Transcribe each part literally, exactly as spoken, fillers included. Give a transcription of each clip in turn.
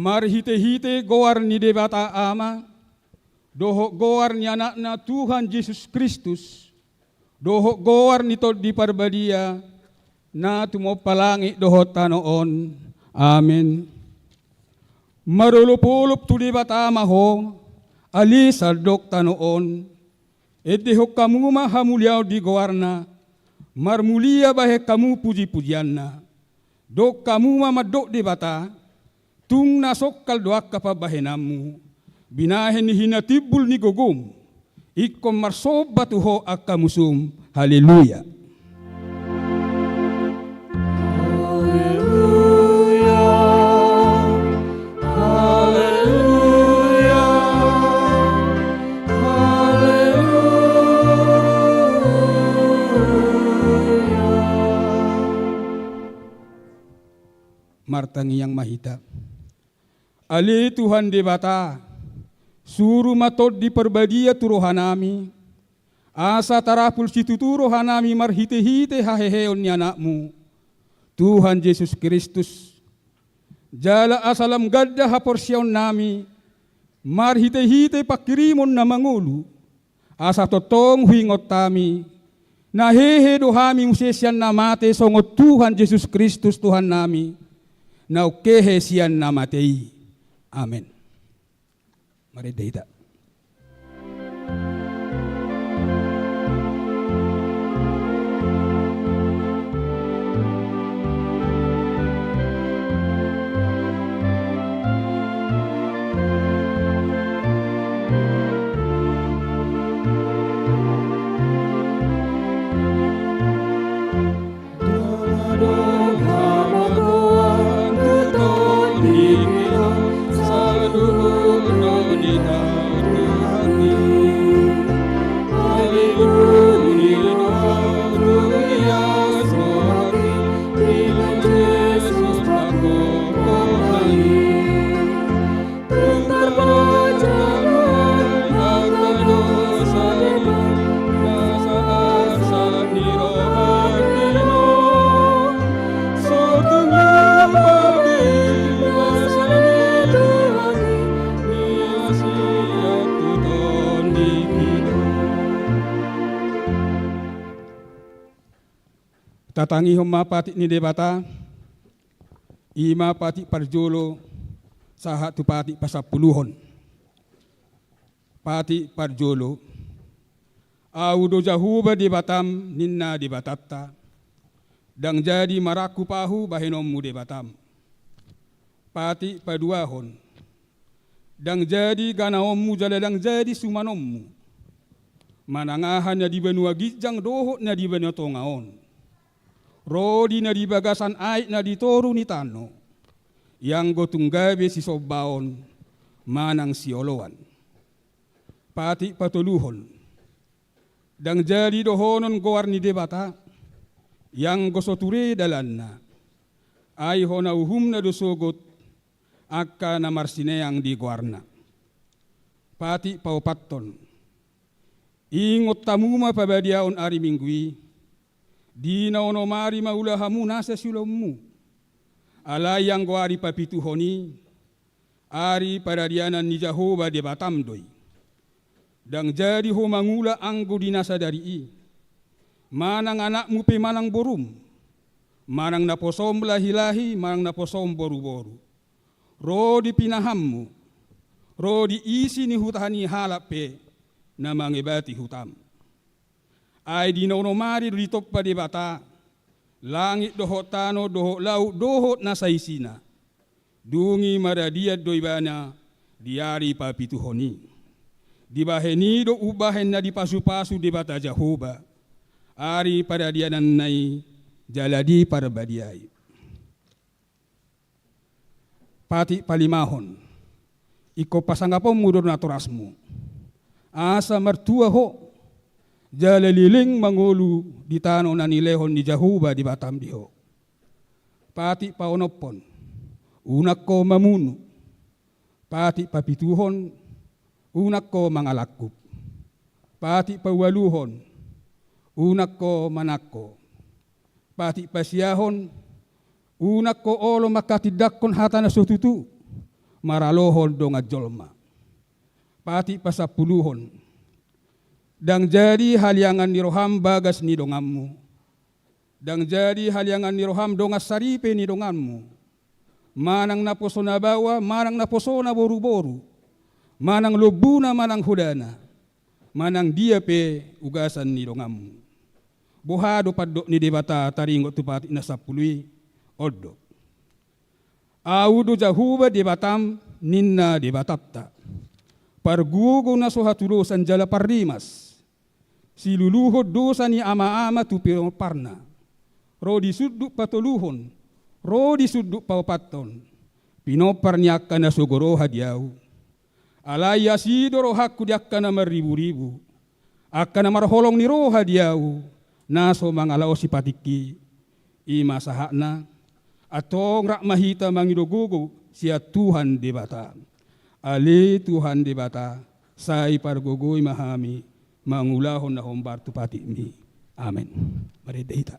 Marhitehite goar ni Debata Ama, dohot goar ni Anakna Tuhan Jesus Kristus, dohot goar ni Tondi Parbadia, na tumompa langit dohot tano on. Amen. Marolopolop tu Debata ma ho, ale sandok tano on. Endehon hamu ma hamuliaon di goarna, marmulia bahen hamu pujipujianna. Dok hamu ma mandok Debata, tung na songkal do angka pambahenanmu, binahen ni hinatimbul ni gogomu, ingkon marsomba tu ho angka musum. Haleluya. Haleluya, haleluya, haleluya. Martangiang ma hita. Ale Tuhan Debata, suru ma Tondi Parbadia tu rohanami, asa tarapul situtu rohanami marhitehite haheheon ni Anakmu, Tuhan Jesus Kristus. Jala asa lam ganda haporseaonnami marhitehite panghirimon na mangolu, asa tongtong huingot hami, na hehe do hami muse sian na mate songon Tuhan Jesus Kristus Tuhannami, naung hehe sian na mate i. Amen. Marende hita. Tatangihon ma patik ni Debata, i ma patik parjolo sahat tu patik pasampuluhon. Patik parjolo. Ahu do Jahowa Debatam, ninna Debatanta. Ndang jadi marangkup ahu bahenonmu Debatam. Patik paduahon. Ndang jadi ganaonmu jala ndang jadi sumanonmu. Manang aha na di banua ginjang dohot na di banua tonga on. Ro di na di bagasan aek na di toru ni tano. Ianggo tung gabe sisombaon manang sioloan. Patik patoluhon. Ndang jadi dohonon goar ni Debata, ianggo so ture dalanna. Ai hona uhumna do sogot, angka na marsineang di goarna. Patik paopathon. Ingot hamu ma pabadiaon ari Minggu i, di na onom ari maula hamu nasa siulaonmu. Alai anggo ari papituhon i, ari paradianan ni Jahowa Debatam do i. Ndang jadi ho mangula anggo di na sadari i, manang anakmu pe manang borum, manang naposom lahi-lahi manang naposom boru-boru, ro di pinahanmu, ro di isi ni huta ni halak pe na mangebati hutam. Ai di na onom ari do ditompa Debata langit dohot tano dohot laut dohot na saisina. Dung i maradian do ibana di ari papituhon i. Dibahen i do umbahen na dipasu-pasu Debata Jahowa ari paradiananna i jala diparbadiai. Patik palimahon, ingkon pasangaponmu do natorasmu, asa martua ho jala leleng mangolu di tano na nilehon ni Jahowa Debatam di ho. Patik paonomhon, unang ho mamunu. Patik papituhon, unang ho mangalangkup. Patik paualuhon, unang ho manangko. Patik pasiahon, unang ho olo manghatindanghon hata na so tutu maralohon dongan jolma. Patik pasampuluhon, ndang jadi haliangan ni roham bagas ni donganmu. Ndang jadi haliangan ni roham dongan saripe ni donganmu, manang naposo na baoa manang naposo na boru-boru, manang lombuna manang hodana, manang dia pe ugasan ni donganmu. Boha do pandok ni Debata taringot tu patik na sampulu i? On do: Ahu do Jahowa Debatam, ninna Debatamta, pargogo na so hatudosan jala parrimas, siluluhon dosa ni ama-ama tu pinomparna, ro di sundut patoluhon ro di sundut paopathon, pinompar ni angka na sogo roha di ahu. Alai asi do rohangku di angka na marribu-ribu, angka na marholong ni roha di ahu, na so mangalaosi patikki. I ma sahatna. Antong rap ma hita mangido gogo sian Tuhan Debata. Ale Tuhan Debata, sai pargogoi ma hami mangulahon na hombar tu patikmi. Amen. Marende hita.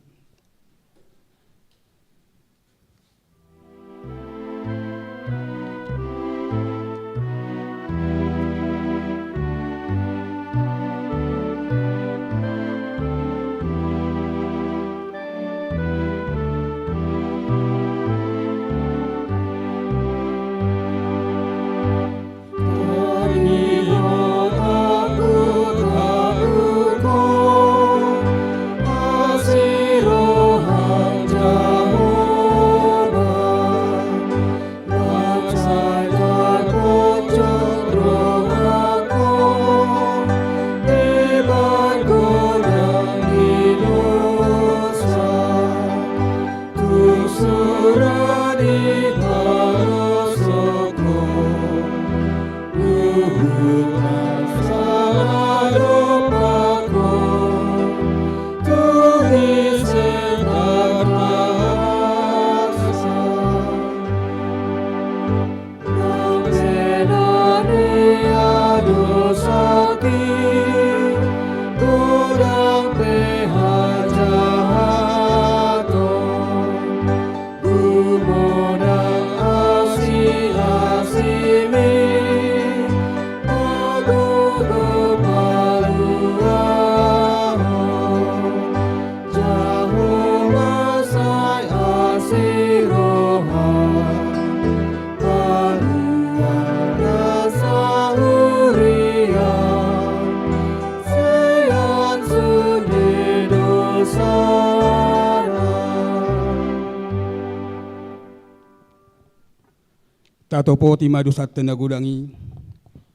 Tatopoti ma dosanta na godang i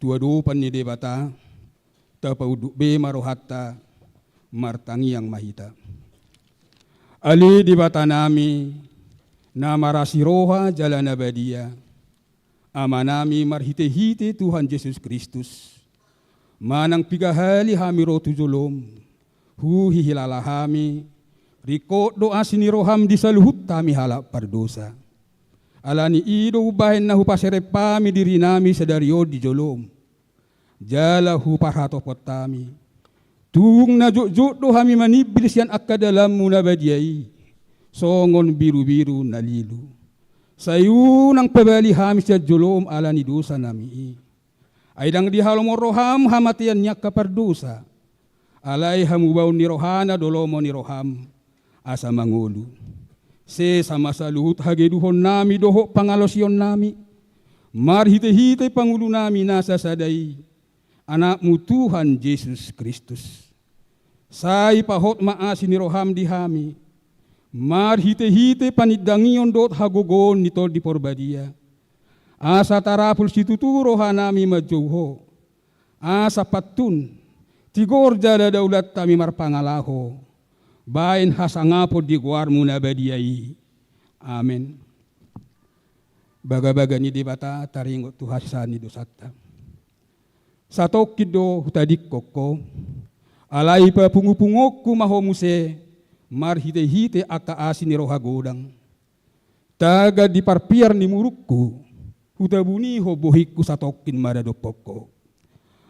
tu adopan ni Debata, tapaunduk be ma rohanta, martangiang ma hita. Ale Debatanami, na marasi roha jala na badia, Amanami marhitehite Tuhan Jesus Kristus, manang piga hali hami ro tu jolom, huhilala hami, ringkot do asi ni roham di saluhut hami halak pardosa. Ala ni i do umbahen na hupaserep hami dirinami sadari on di jolom, jala huparhatopot hami, tung na jotjot do hami manimbil sian angka dalanmu na badia i, songon birubiru na lilu. Sai unang pabali hami sian jolom ala ni dosanami i. Ai ndang dihalomon roham hamatean ni angka pardosa, alai hamubaon ni rohana do lomo ni roham, asa mangolu. Sesa ma saluhut hagedukonnami dohot pangalosionnami, marhitehite pangulunami na sasada i, Anakmu Tuhan Jesus Kristus. Sai pahot ma asi ni roham di hami, marhitehite panindangion dohot hagogoon ni Tondi Porbadia, asa tarapul situtu rohanami manjou Ho, asa pantun, tigor jala daulat hami marpangalaho, baen hasangapon di goarmu na badia i. Amen. Bagabaga ni Debata taringot tu hasesaan ni dosanta. Satongkin do hutadingkon Ho, alai papungupungonku ma Ho muse, marhitehite angka asi ni roha godang. Tagan di parpiar ni murukku, hutabunihon bohingku satongkin maradophon Ho.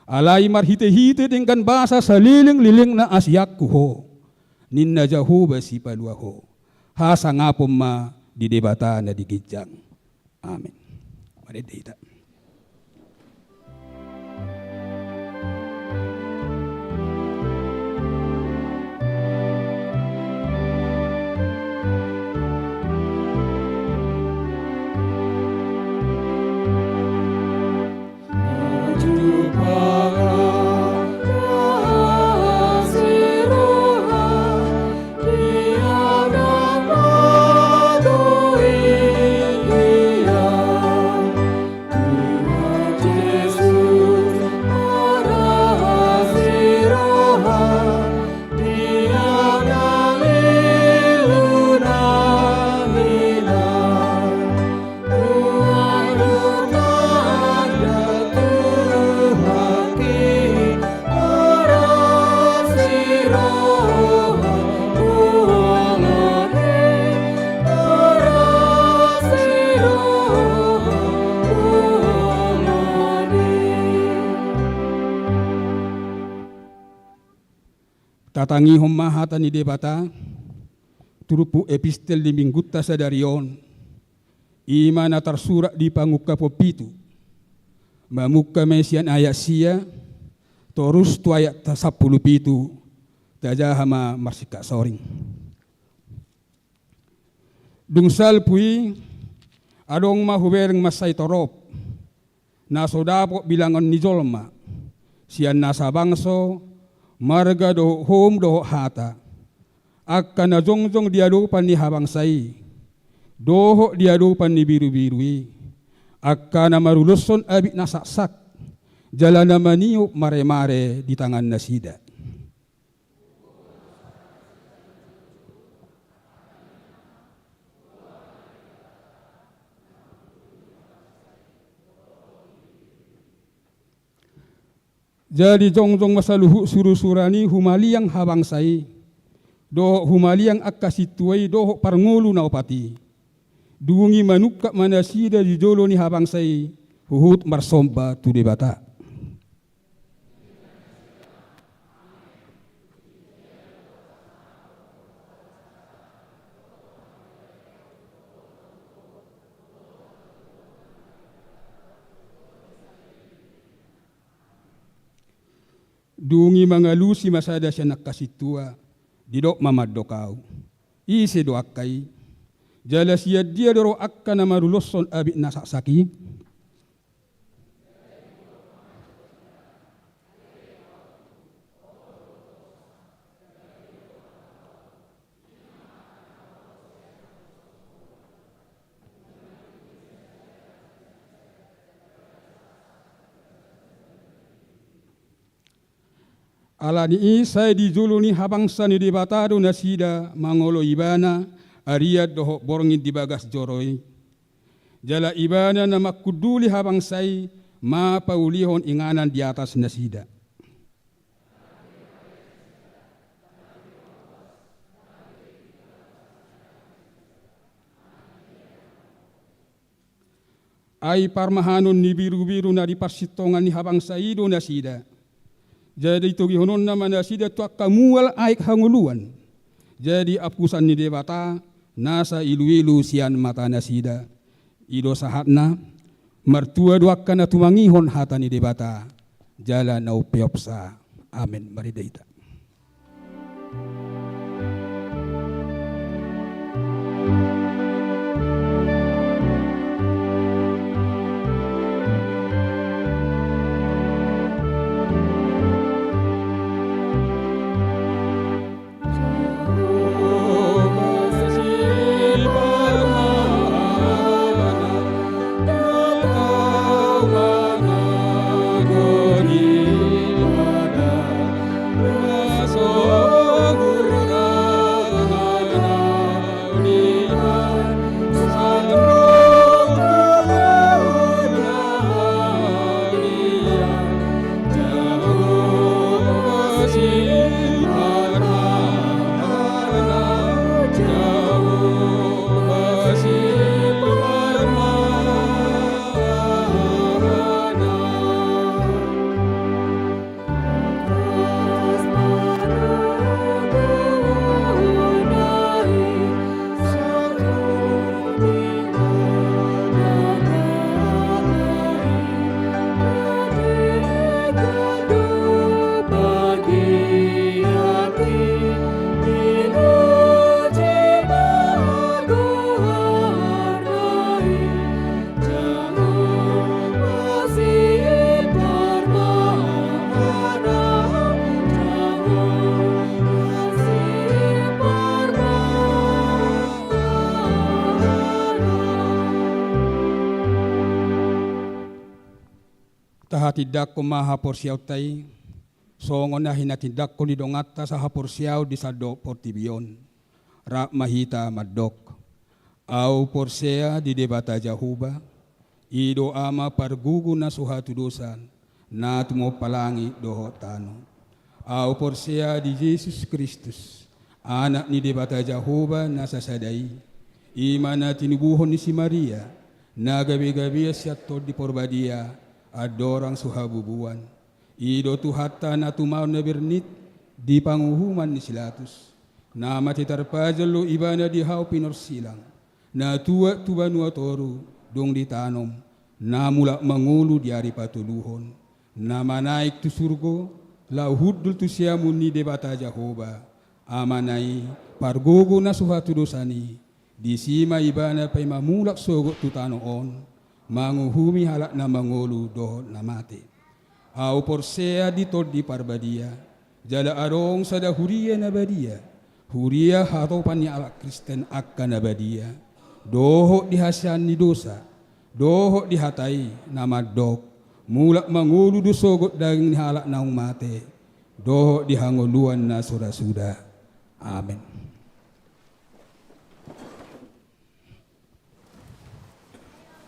Alai marhitehite denggan basa salelenglelengna asianku Ho, ninna Jahowa Sipalua Ho. Hasangapon ma di Debata na di ginjang. Amen. Marende hita. Tatangihon ma hata ni Debata, turpuk epistel di minggunta sadari on, i ma na tarsurat di Pangungkapon pitu. Mamungka ma i sian ayat sia, torus tu ayat ta-, sampulu pitu, tajaha ma marsingkat soring. Dung salpu i, adong ma hubereng mansai torop, na so dapot bilangon ni jolma, sian nasa bangso, marga dohot houm dohot hata, angka na jongjong di adopan ni habangsa i, dohot di adopan ni birubiru i, angka na maruloshon abit na saksak, jala na maniop maremare di tangan nasida. Jadi jongjong ma saluhut surusuran i humaliang habangsa i, dohot humaliang angka sintua i dohot parngolu na opat i. Dung i manungkap ma nasida di jolo ni habangsa i, huhut marsomba tu Debata. Dung i mangalusi ma sada sian angka sintua, didok ma mandok ahu: Ise do angka i? Jala sian dia do ro angka na maruloshon abit na saksak i? Ala ni i sai di jolo ni habangsa ni Debata do nasida mangoloi ibana, arian dohot borngin di bagas joro i. Jala ibana na mangkunduli habangsa i mapaulihon inganan di atas nasida. Ai parmahanon ni birubiru na di parsintongan ni habangsa i do nasida. Jadi togihononna ma nasida tu angka mual aek hangoluan. Jadi ampusan ni Debata nasa iluilu sian mata nasida. I do sahatna, Martua do angka na tumangihon hata ni Debata jala na umpeopsa. Amen. Marende hita. Tahatindangkon ma haporseaonta i, songon na hinatindangkon ni donganta sahaporseaon di sandok portibi on. Rap ma hita mandok. Ahu porsea di Debata Jahowa, i do Ama pargogo na so hatudosan, na tumompa langit dohot tano. Ahu porsea di Jesus Kristus, Anak ni Debata Jahowa na sasada i, i ma na tinubuhon ni si Maria, na gabegabean sian Tondi Parbadia, andorang so habubuan. I do Tuhanta na tumaon na bernit di panguhuman ni si Pilatus. Na mate tarpajal do Ibana di hau pinorsilang, na tuat tu banua toru, dung ditanom, na mulak mangolu di ari patoluhon, na manaek tu surgo, laho hundul tu siamun ni Debata Jahowa, Amana i, pargogo na so hatudosan i, disi ma Ibana paima mulak sogot tu tano on, manguhumi halak na mangolu dohot na mate. Ahu porsea di Tondi Parbadia, jala adong sada huria na badia, huria hatopan ni halak Kristen angka na badia, dohot di hasesaan ni dosa, dohot di hata i na mandok, mulak mangolu do sogot daging ni halak naung mate, dohot di hangoluan na so ra suda. Amen.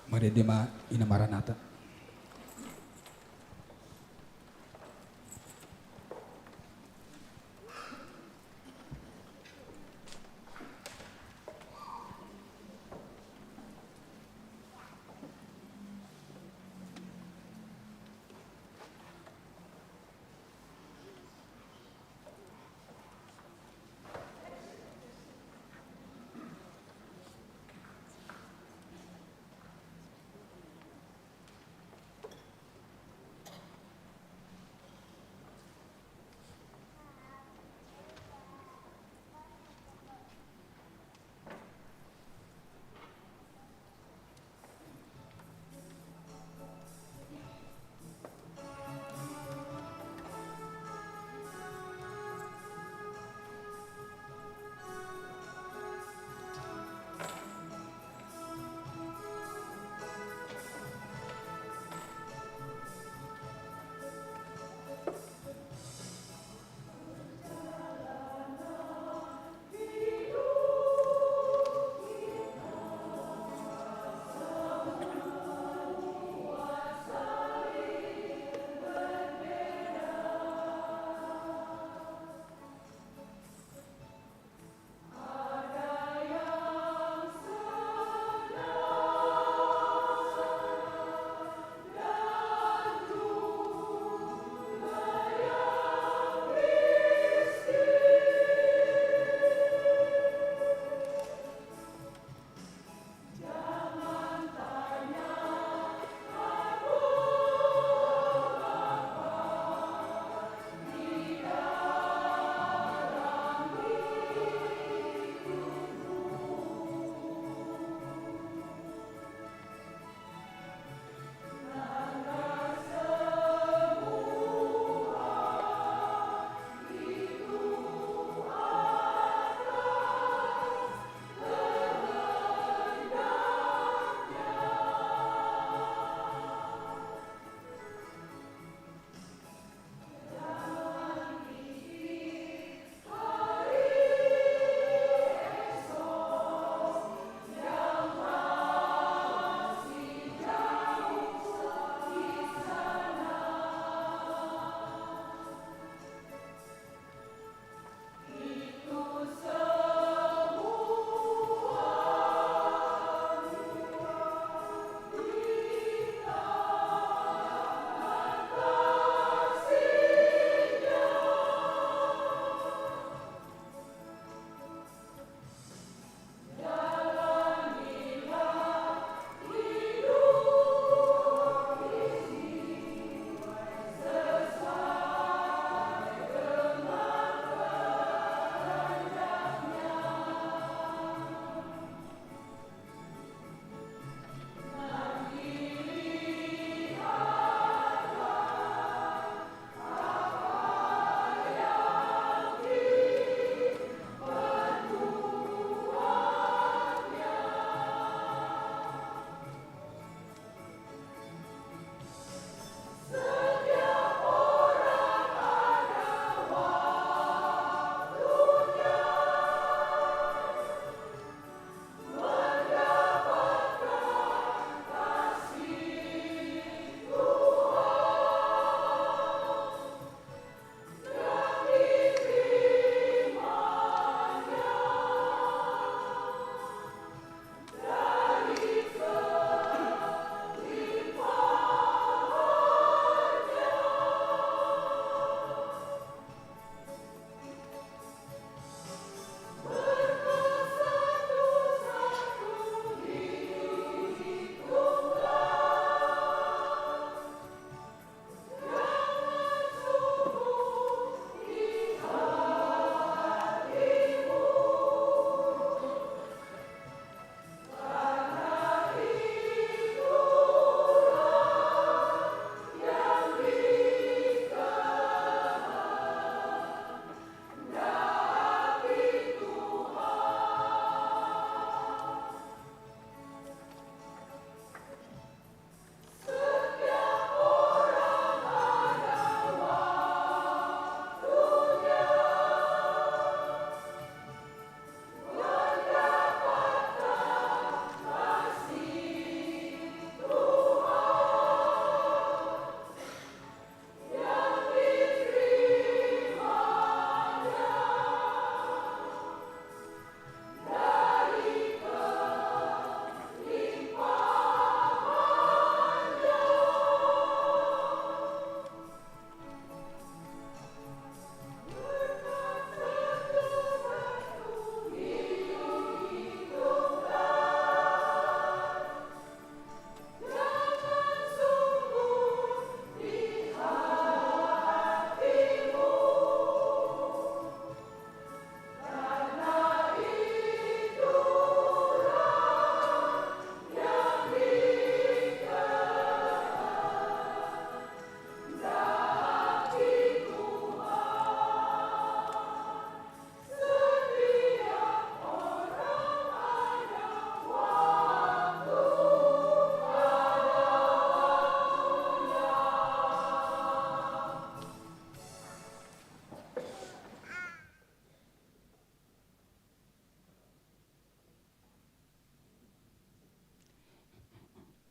Marende ma ina Maranatha.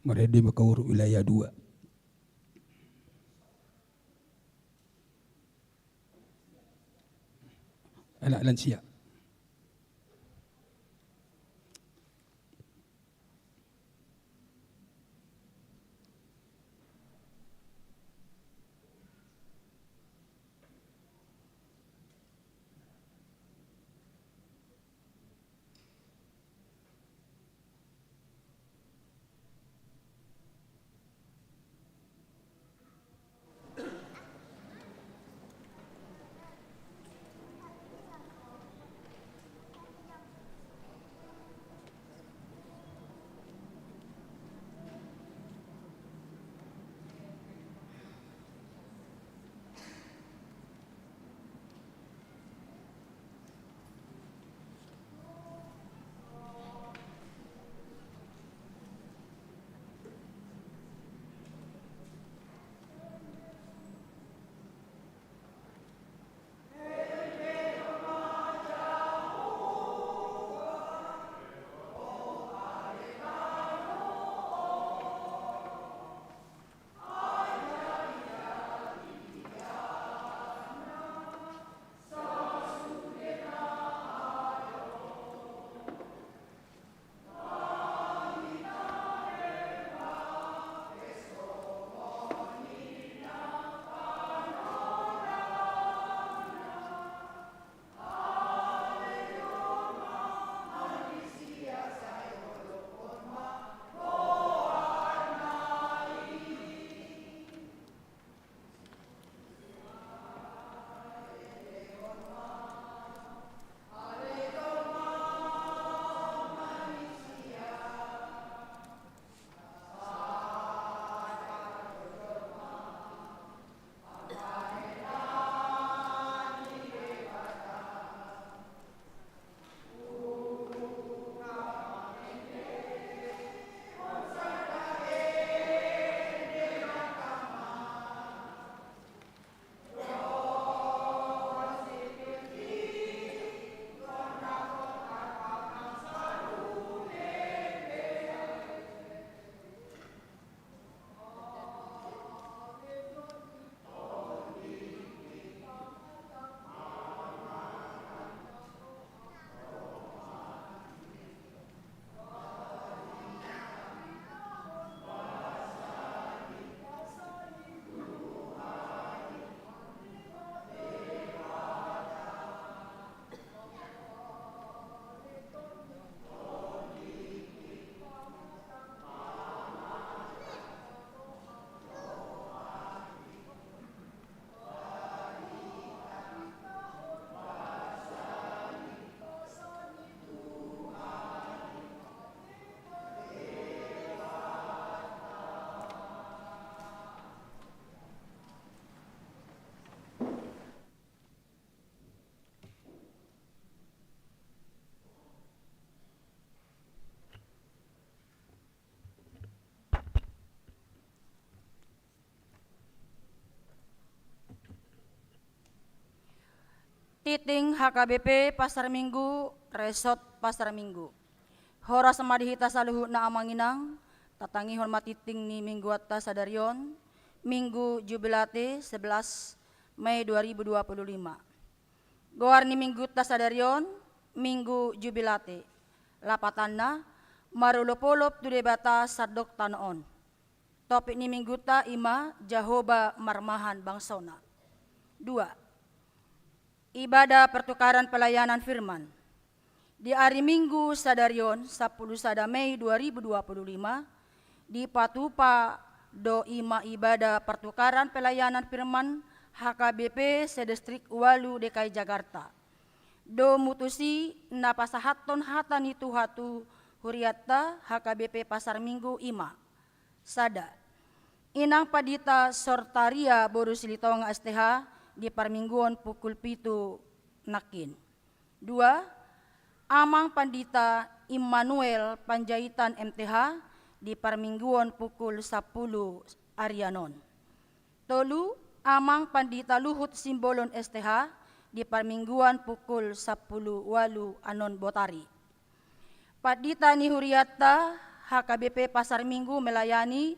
Marende ma kaur wilayah dua. Ala lansia. Tingting H K B P Pasar Minggu, Resort Pasar Minggu. Horas ma di hita saluhutna amang inang, tatangihon ma tingting ni mingguanta sadari on, Minggu Jubilate sebelas Mei dua ribu dua puluh lima. Goar ni mingguanta sadari on, Minggu Jubilate. Lapatanna, marolopolop tu Debata sandok tano on. Topik ni mingguanta i ma Jahowa marmahan bangsona. Dua. Ibadah pertukaran pelayanan firman. Di ari Minggu sadari on, sampulu sada Mei dua ribu dua puluh lima, dipatupa do i ma ibadah pertukaran pelayanan firman H K B P se-Distrik ualu D K I Jakarta. Domu tusi na pasahathon hata ni Tuhan tu hurianta H K B P Pasar Minggu i ma. Sada. Inang Pandita Sortaria boru Silitonga S T H di parmingguon pukul pitu nangkin. Dua. Amang Pandita Immanuel Panjaitan M T H di parmingguon pukul sampulu arian on. Tolu. Amang Pandita Luhut Simbolon S T H di parmingguon pukul sampulu ualu annon botari. Pandita ni hurianta H K B P Pasar Minggu melayani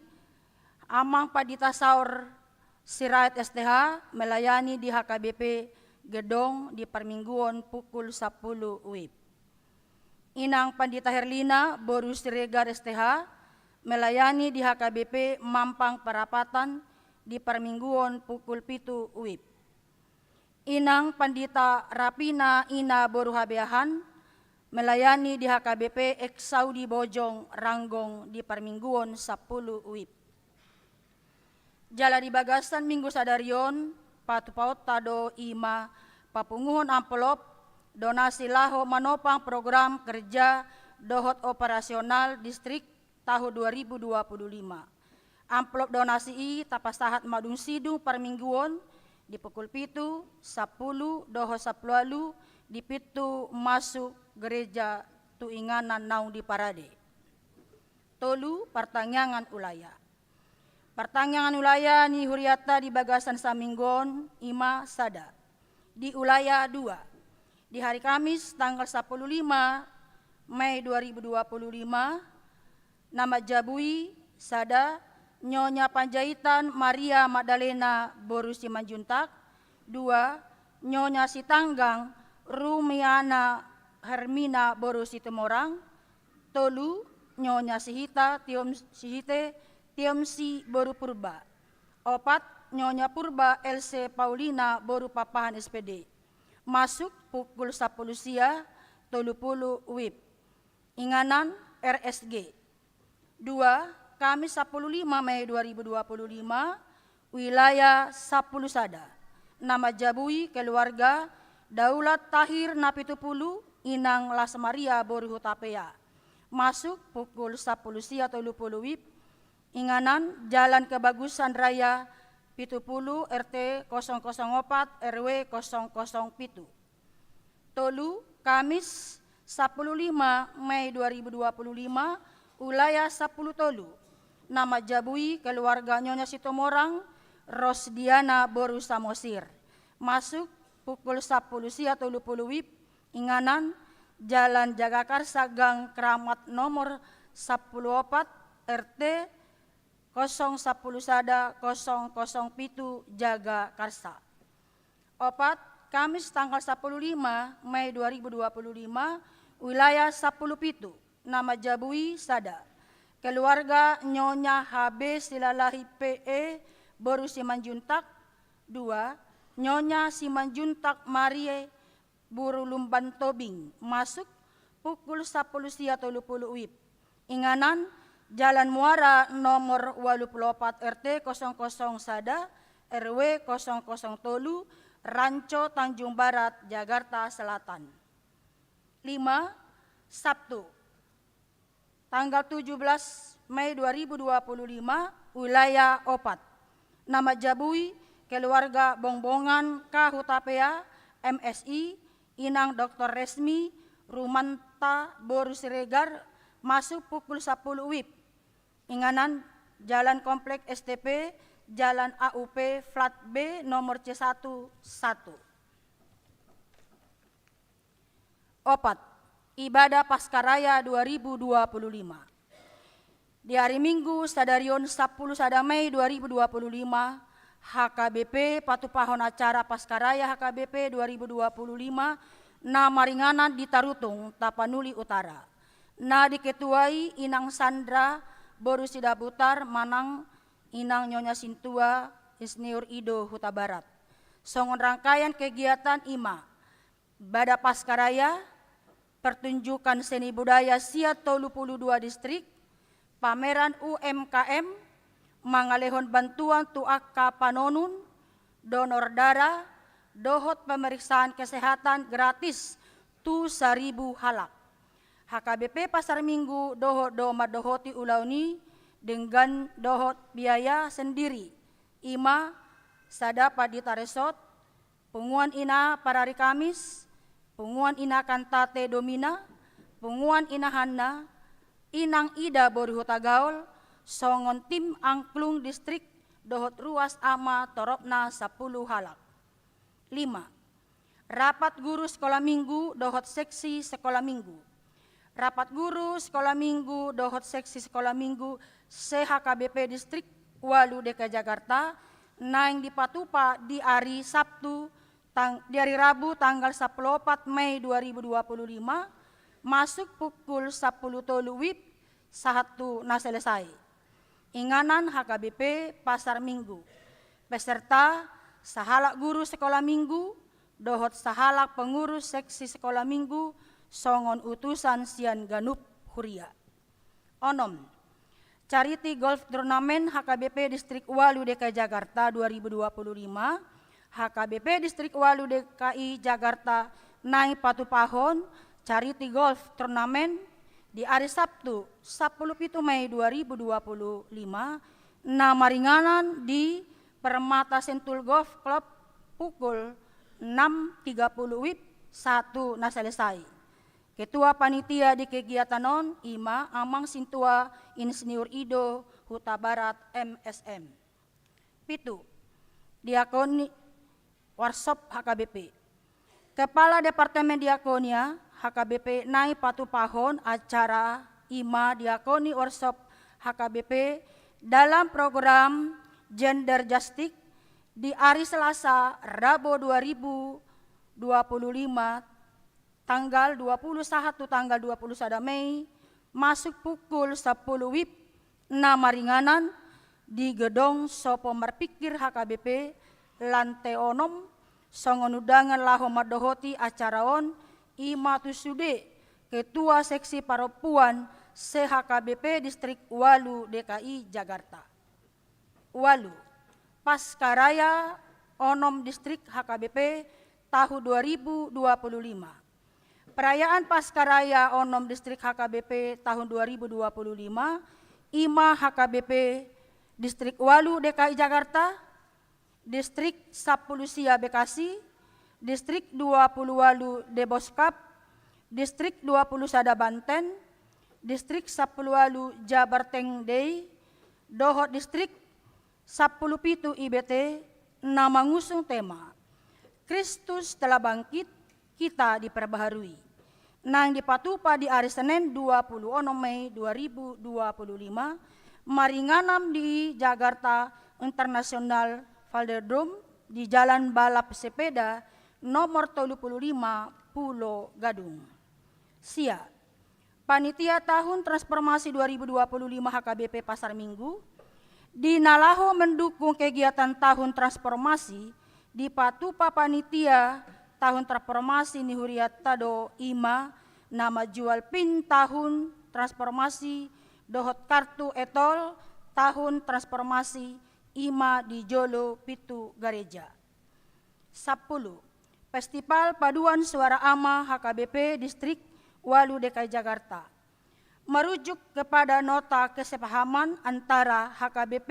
Amang Pandita Saur Sirait S T H, melayani di H K B P Gedong di parmingguon pukul sampulu wib. Inang Pandita Herlina boru Siregar S T H, melayani di H K B P Mampang Perapatan di parmingguon pukul pitu wib. Inang Pandita Rapina Ina boru Habeahan, melayani di H K B P Eksaudi Bojong Ranggong di parmingguon sampulu wib. Jala di bagasan minggu sadari on, patupaonta do i ma papunguhon amplop donasi laho manopang program kerja dohot operasional distrik tahun dua ribu dua puluh lima. Amplop donasi i tapasahat ma dung sidung parmingguon di pukul pitu, sampulu, dohot sampulu ualu di pintu masuk gereja tu inganan naung diparade. Tolu, partangiangan ulaya. Partangiangan ulaya ni hurianta di bagasan saminggu on i ma sada. Di ulaya dua. Di hari Kamis tanggal sampulu lima Mei dua ribu dua puluh lima, na manjabu i sada, Nyonya Panjaitan Maria Magdalena boru Simanjuntak, dua, Nyonya Sitanggang Rumiana Hermina boru Situmorang, tolu, Nyonya Sihita Tiom, Sihite Tiomsi boru Purba, opat, Nyonya Purba Else Paulina boru Papahan S P D. Masuk pukul sampulu sia tolu pulu wib. Inganan R S G. Dua, Kamis sampulu lima Mei dua ribu dua puluh lima, wilayah sampulu sada. Na manjabu i keluarga Daulat Tahir na pitu pulu, Inang Las Maria boru Hutapea. Masuk pukul sampulu sia tolu pulu wib. Inganan Jalan Kebagusan Raya pitu pulu, R T kosong kosong opat, R W kosong kosong pitu. Tolu, Kamis sampulu lima Mei dua ribu dua puluh lima, wilayah sampulu tolu. Na manjabu i keluarga Nyonya Situmorang Rosdiana boru Samosir. Masuk pukul sampulu sia tolu pulu wib. Inganan Jalan Jagakarsa Gang Keramat nomor sampulu opat, R T kosong sampulu sada kosong kosong pitu, Jagakarsa. Opat, Kamis tanggal sampulu lima Mei dua ribu dua pulu lima, wilayah sampulu pitu. Na manjabu i sada. Keluarga Nyonya H B Silalahi P E boru Simanjuntak. Dua, Nyonya Simanjuntak Marie boru Lumban Tobing. Masuk pukul sampulu sia tolu pulu wib. Inganan Jalan Muara nomor ualu pulu opat, R T kosong kosong sada, R W kosong kosong tolu, Ranco, Tanjung Barat, Jakarta Selatan. Lima, Sabtu tanggal tujuh belas Mei dua ribu dua puluh lima, wilayah opat. Na manjabu i keluarga Bongbongan K Hutapea, M Si, Inang Doktor Resmi Rumanta boru Siregar, masuk pukul sampulu wib. Inganan Jalan Komplek S T P, Jalan A U P, Flat B, nomor C satu satu. Opat, ibadah Paskaraya dua ribu dua puluh lima. Di hari Minggu sadari on sampulu sada Mei dua ribu dua puluh lima, H K B P patupahon acara Paskaraya H K B P dua ribu dua puluh lima na maringanan di Tarutung, Tapanuli Utara. Na diketuai Inang Sandra boru Sidabutar manang Inang Nyonya Sintua Insinyur Ido Hutabarat. Songon rangkaian kegiatan i ma ibadah Paskaraya, pertunjukan seni budaya sian tolu pulu dua distrik, pameran U M K M, mangalehon bantuan tu angka panonun, donor darah, dohot pemeriksaan kesehatan gratis tu saribu halak. H K B P Pasar Minggu dohot do mandohoti ulaon i denggan dohot biaya sendiri, i ma sada pandita resort, punguan ina parari Kamis, punguan ina Kantate Domina, punguan ina Hanna, Inang Ida boru Hutagaol, songon tim angklung distrik dohot ruas ama toropna sampulu halak. Lima, rapat guru sekolah minggu dohot seksi sekolah minggu. Rapat guru sekolah minggu dohot seksi sekolah minggu se-H K B P Distrik ualu D K I Jakarta naeng dipatupa di ari Sabtu, tang-, di ari Rabu tanggal sampulu opat Mei dua ribu dua puluh lima, masuk pukul sampulu tolu WIB sahat tu na selesai. Inganan H K B P Pasar Minggu. Peserta, sahalak guru sekolah minggu dohot sahalak pengurus seksi sekolah minggu songon utusan sian ganup huria. Onom. Charity Golf Tournament H K B P Distrik ualu D K I Jakarta dua ribu dua puluh lima. H K B P Distrik ualu D K I Jakarta naeng patupahon Charity Golf Tournament di ari Sabtu, sampulu pitu Mei dua ribu dua puluh lima, na maringanan di Permata Sentul Golf Club pukul enam tiga puluh WIB sahat tu na selesai. Ketua panitia di kegiatan on i ma Amang Sintua Insinyur Ido Hutabarat, M.Sim. Pitu. Diakoni Workshop H K B P. Kepala Departemen Diakonia H K B P naeng patupahon acara i ma Diakoni Workshop H K B P dalam program Gender Justice di ari Selasa, Rabo dua ribu dua puluh lima, tanggal dua puluh sahat tu tanggal dua puluh sada Mei, masuk pukul sampulu WIB, na maringanan di gedong Sopo Marpikir H K B P, lante onom. Songon undangan laho mandohoti acara on i ma tu sude Ketua Seksi Parompuan se-H K B P Distrik ualu D K I Jakarta. Ualu. Pascaraya onom Distrik H K B P tahun dua ribu dua puluh lima. Perayaan Pascaraya onom Distrik H K B P tahun dua ribu dua puluh lima i ma H K B P Distrik ualu D K I Jakarta, Distrik sampulu sia Bekasi, Distrik dua puluh ualu Deboskap, Distrik dua puluh sada Banten, Distrik sampulu ualu Jabarteng Dei, dohot Distrik sampulu pitu I B T, na mangusung tema Kristus telah bangkit, kita diperbaharui. Naeng dipatupa di ari Senen dua puluh onom Mei dua ribu dua puluh lima, maringanan di Jakarta International Velodrome di Jalan Balap Sepeda nomor tolu puluh lima, Pulo Gadung. Sia. Panitia Tahun Transformasi dua ribu dua puluh lima H K B P Pasar Minggu, di na laho mendukung kegiatan Tahun Transformasi, dipatupa panitia Tahun Transformasi ni hurianta do i ma na manjual pin Tahun Transformasi dohot kartu e-tol Tahun Transformasi i ma di jolo pitu gareja. Sampulu. Festival Paduan Suara Ama H K B P Distrik ualu D K I Jakarta. Merujuk kepada nota kesepahaman antara H K B P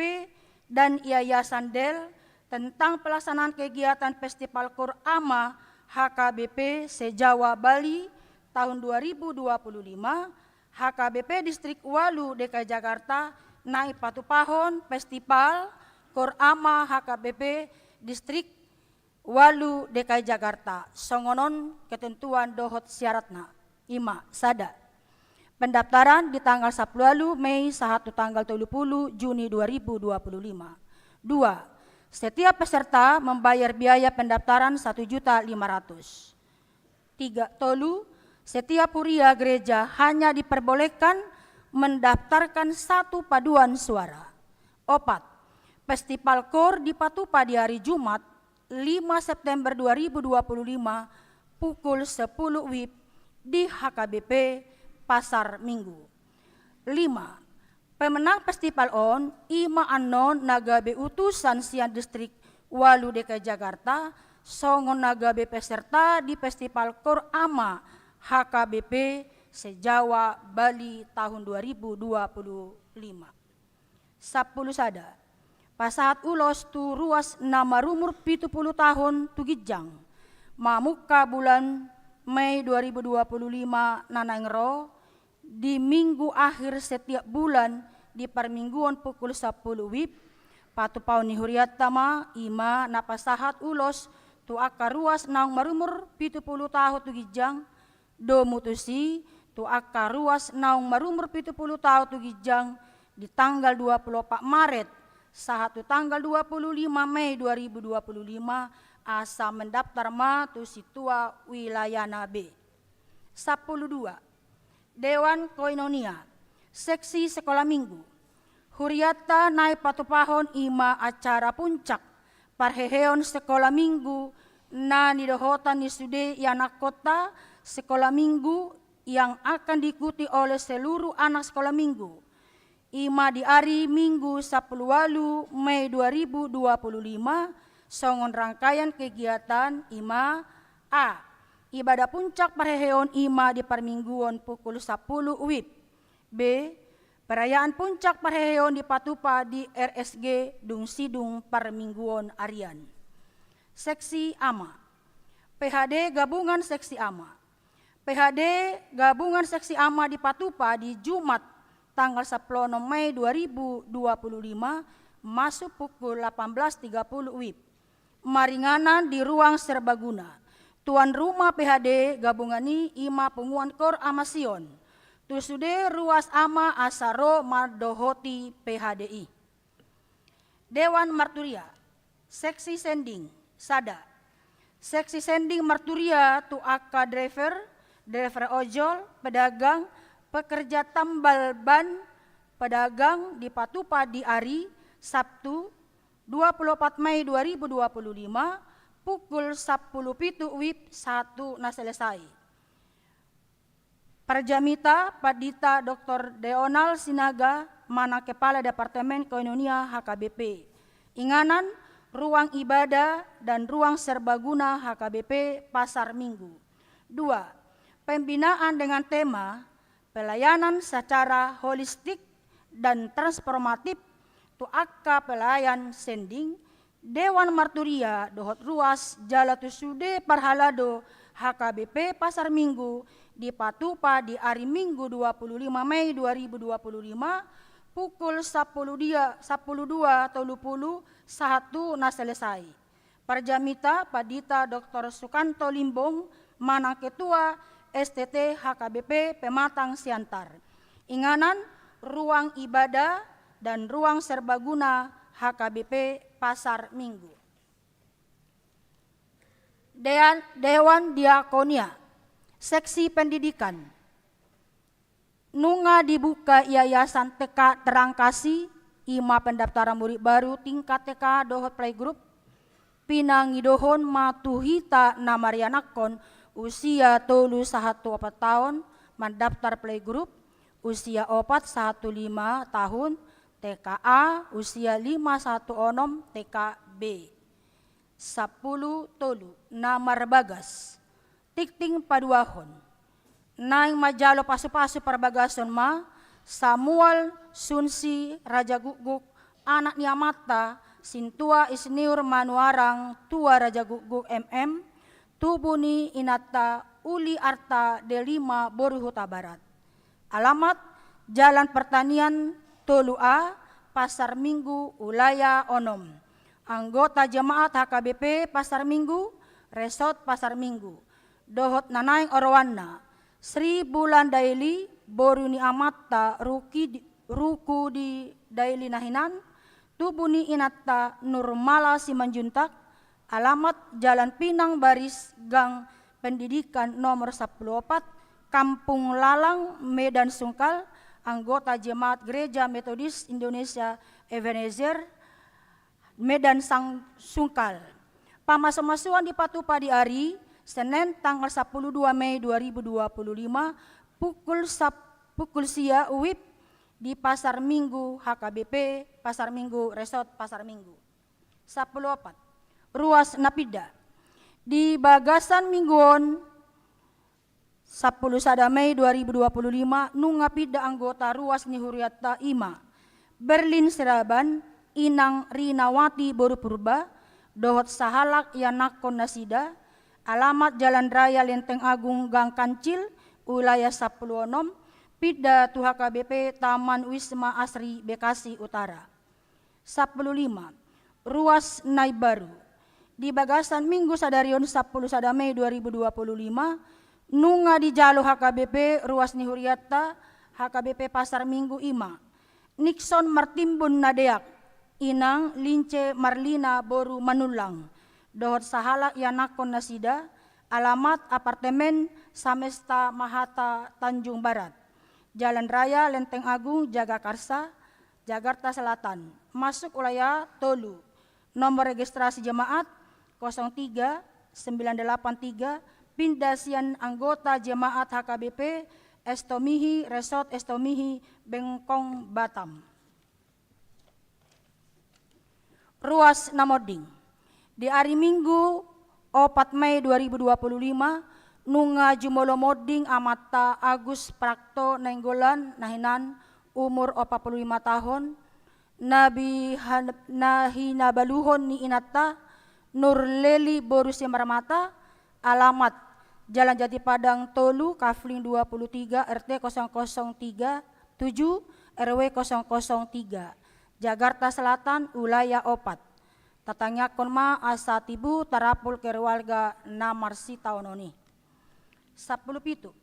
dan Yayasan Del tentang pelaksanaan kegiatan Festival Koor Ama H K B P se-Jawa Bali tahun dua ribu dua puluh lima, H K B P Distrik ualu D K I Jakarta naeng patupahon Festival Koor Ama H K B P Distrik ualu D K I Jakarta, songon on ketentuan dohot syaratna. I ma, sada. Pendaftaran di tanggal sampulu ualu Mei sahat tu tanggal tolu puluh Juni dua ribu dua puluh lima. Dua. Setiap peserta membayar biaya pendaftaran satu juta lima ratus. Tiga, tolu, setiap huria gereja hanya diperbolehkan mendaftarkan satu paduan suara. Opat, Festival Koor dipatupa di hari Jumat, lima September dua ribu dua puluh lima, pukul sepuluh WIB di H K B P Pasar Minggu. Lima, pemenang festival on i ma annon na gabe utusan sian Distrik ualu D K I Jakarta, songon na gabe peserta di Festival Koor Ama H K B P se-Jawa Bali tahun dua ribu dua puluh lima. Sampulu sada. Pasahat ulos tu ruas na marumur pitu pulu taon tu ginjang, mamungka bulan Mei dua ribu dua puluh lima na naeng ro, di minggu akhir setiap bulan di parmingguon pukul sampulu WIB, patupaon ni hurianta ma i ma na pasahat ulos tu angka ruas naung marumur pitu pulu taon tu ginjang, domu tusi, tu angka ruas naung marumur pitu pulu taon tu ginjang di tanggal dua pulu opat Maret sahat tu tanggal dua pulu lima Mei dua ribu dua pulu lima, asa mendaftar ma tu sintua wilayana be. Sampulu dua. Dewan Koinonia, seksi sekolah minggu. Hurianta na dipatupahon i ma acara puncak parheheon sekolah minggu na nidohotan ni sude ianakhonta sekolah minggu yang akan diikuti oleh seluruh anak sekolah minggu. I ma di ari Minggu sampulu ualu Mei dua ribu dua pulu lima, songon rangkaian kegiatan i ma: A. Ibadah puncak parheheon i ma di parmingguon pukul sampulu WIB. B. Perayaan puncak parheheon dipatupa di R S G dung sidung parmingguon arian. Seksi ama. P H D gabungan seksi ama. P H D gabungan seksi ama dipatupa di Jumat tanggal sampulu onom Mei dua ribu dua puluh lima, masuk pukul delapan belas tiga puluh WIB. Maringanan di ruang serbaguna. Tuan rumah P H D gabungan i i ma Punguan Koor Ama Sion. Tu sude ruas ama asa ro mandohoti P H D i. Dewan Marturia, seksi sending, sada. Seksi sending marturia tu angka driver, driver ojol, pedagang, pekerja tambal ban, pedagang dipatupa di ari Sabtu, dua puluh opat Mei dua ribu dua puluh lima, pukul sampulu pitu WIB sahat tu na selesai. Parjamita Pandita Doktor Deonald Sinaga manang Kepala Departemen Koinonia H K B P. Inganan, ruang ibadah dan ruang serbaguna H K B P Pasar Minggu. Dua, pembinaan dengan tema pelayanan secara holistik dan transformatif tu angka pelayan sending, Dewan Marturia dohot ruas jala tu sude parhalado H K B P Pasar Minggu dipatupa di ari Minggu dua puluh lima Mei dua ribu dua puluh lima, pukul sampulu dia, sampulu dua tolu pulu sahat tu na selesai. Parjamita Pandita Doktor Sukanto Limbong manang Ketua S T T H K B P Pematang Siantar. Inganan, ruang ibadah dan ruang serbaguna H K B P Pasar Minggu. Dean-, Dewan Diakonia, seksi pendidikan. Nunga dibuka Yayasan T K Terang Kasih, i ma pendaftaran murid baru tingkat T K dohot playgroup. Pinangidohon ma tu hita na marianakhon usia tolu sahat tu opat taon mandaftar playgroup, usia opat sahat tu lima tahun T K A, usia lima sahat tu onom T K B. Sampulu tolu, na marbagas. Tingting paduahon. Naeng manjalo pasupasu parbagason ma Samuel Sunsi Rajagukguk, anak ni amanta Sintua Isniur Manuarang Tua Rajagukguk M M, tubu ni inanta Uli Arta Delima boru Hutabarat. Alamat, Jalan Pertanian tolu A, Pasar Minggu, Wilayah onom. Anggota jemaat H K B P Pasar Minggu, Resort Pasar Minggu. Dohot na naeng oroanna, Sri Bulan Daily, boru ni amanta Ruki di, Ruku di Daily na hinan, tubu ni inanta Nurmala Simanjuntak, alamat Jalan Pinang Baris, Gang Pendidikan nomor sampulu opat, Kampung Lalang, Medan Sungkal, anggota jemaat Gereja Metodis Indonesia Ebenezer, Medan Sang-, Sungkal. Pamasumasuon dipatupa di ari Senen tanggal sampulu dua Mei dua ribu dua puluh lima, pukul sap-, pukul sia WIB di Pasar Minggu H K B P, Pasar Minggu, Resort Pasar Minggu. Sampulu opat. Ruas na pinda. Di bagasan minggu on, sampulu sada Mei dua ribu dua puluh lima, nunga pinda anggota ruas ni hurianta, i ma Berlin Seraban, Inang Rinawati boru Purba, dohot sahalak ianakhon nasida, alamat Jalan Raya Lenteng Agung Gang Kancil, Wilayah sampulu onom, pinda tu H K B P Taman Wisma Asri Bekasi Utara. Sampulu lima. Ruas na imbaru. Di bagasan minggu sadari on sampulu sada Mei dua ribu dua puluh lima, Nunga dijalo H K B P ruas ni hurianta, H K B P Pasar Minggu i ma: Nixon Martimbun na deak, inang Lince Marlina boru Manullang, dohot sahalak ianakhon nasida, alamat apartemen Samesta Mahata Tanjung Barat, Jalan Raya Lenteng Agung Jagakarsa, Jakarta Selatan, masuk wilayah tolu. Nomor registrasi jemaat kosong tiga sembilan delapan tiga, pinda sian anggota jemaat H K B P Estomihi, Resort Estomihi, Bengkong, Batam. Ruas na monding. Di ari Minggu, opat Mei dua ribu dua puluh lima, nunga jumolo monding amanta Agus Prapto Nainggolan na hinan, umur opat puluh lima taon, na bi-, han-, na hinabaluhon ni inanta Nurleli boru Simarmata, alamat Jalan Jati Padang tolu, Kafling dua puluh tiga, R T kosong kosong tiga tujuh, R W kosong kosong tiga, Jakarta Selatan, wilayah opat. Tatangiangkon ma asa tibu tarapul keluarga na marsitaonon i. Sampulu pitu.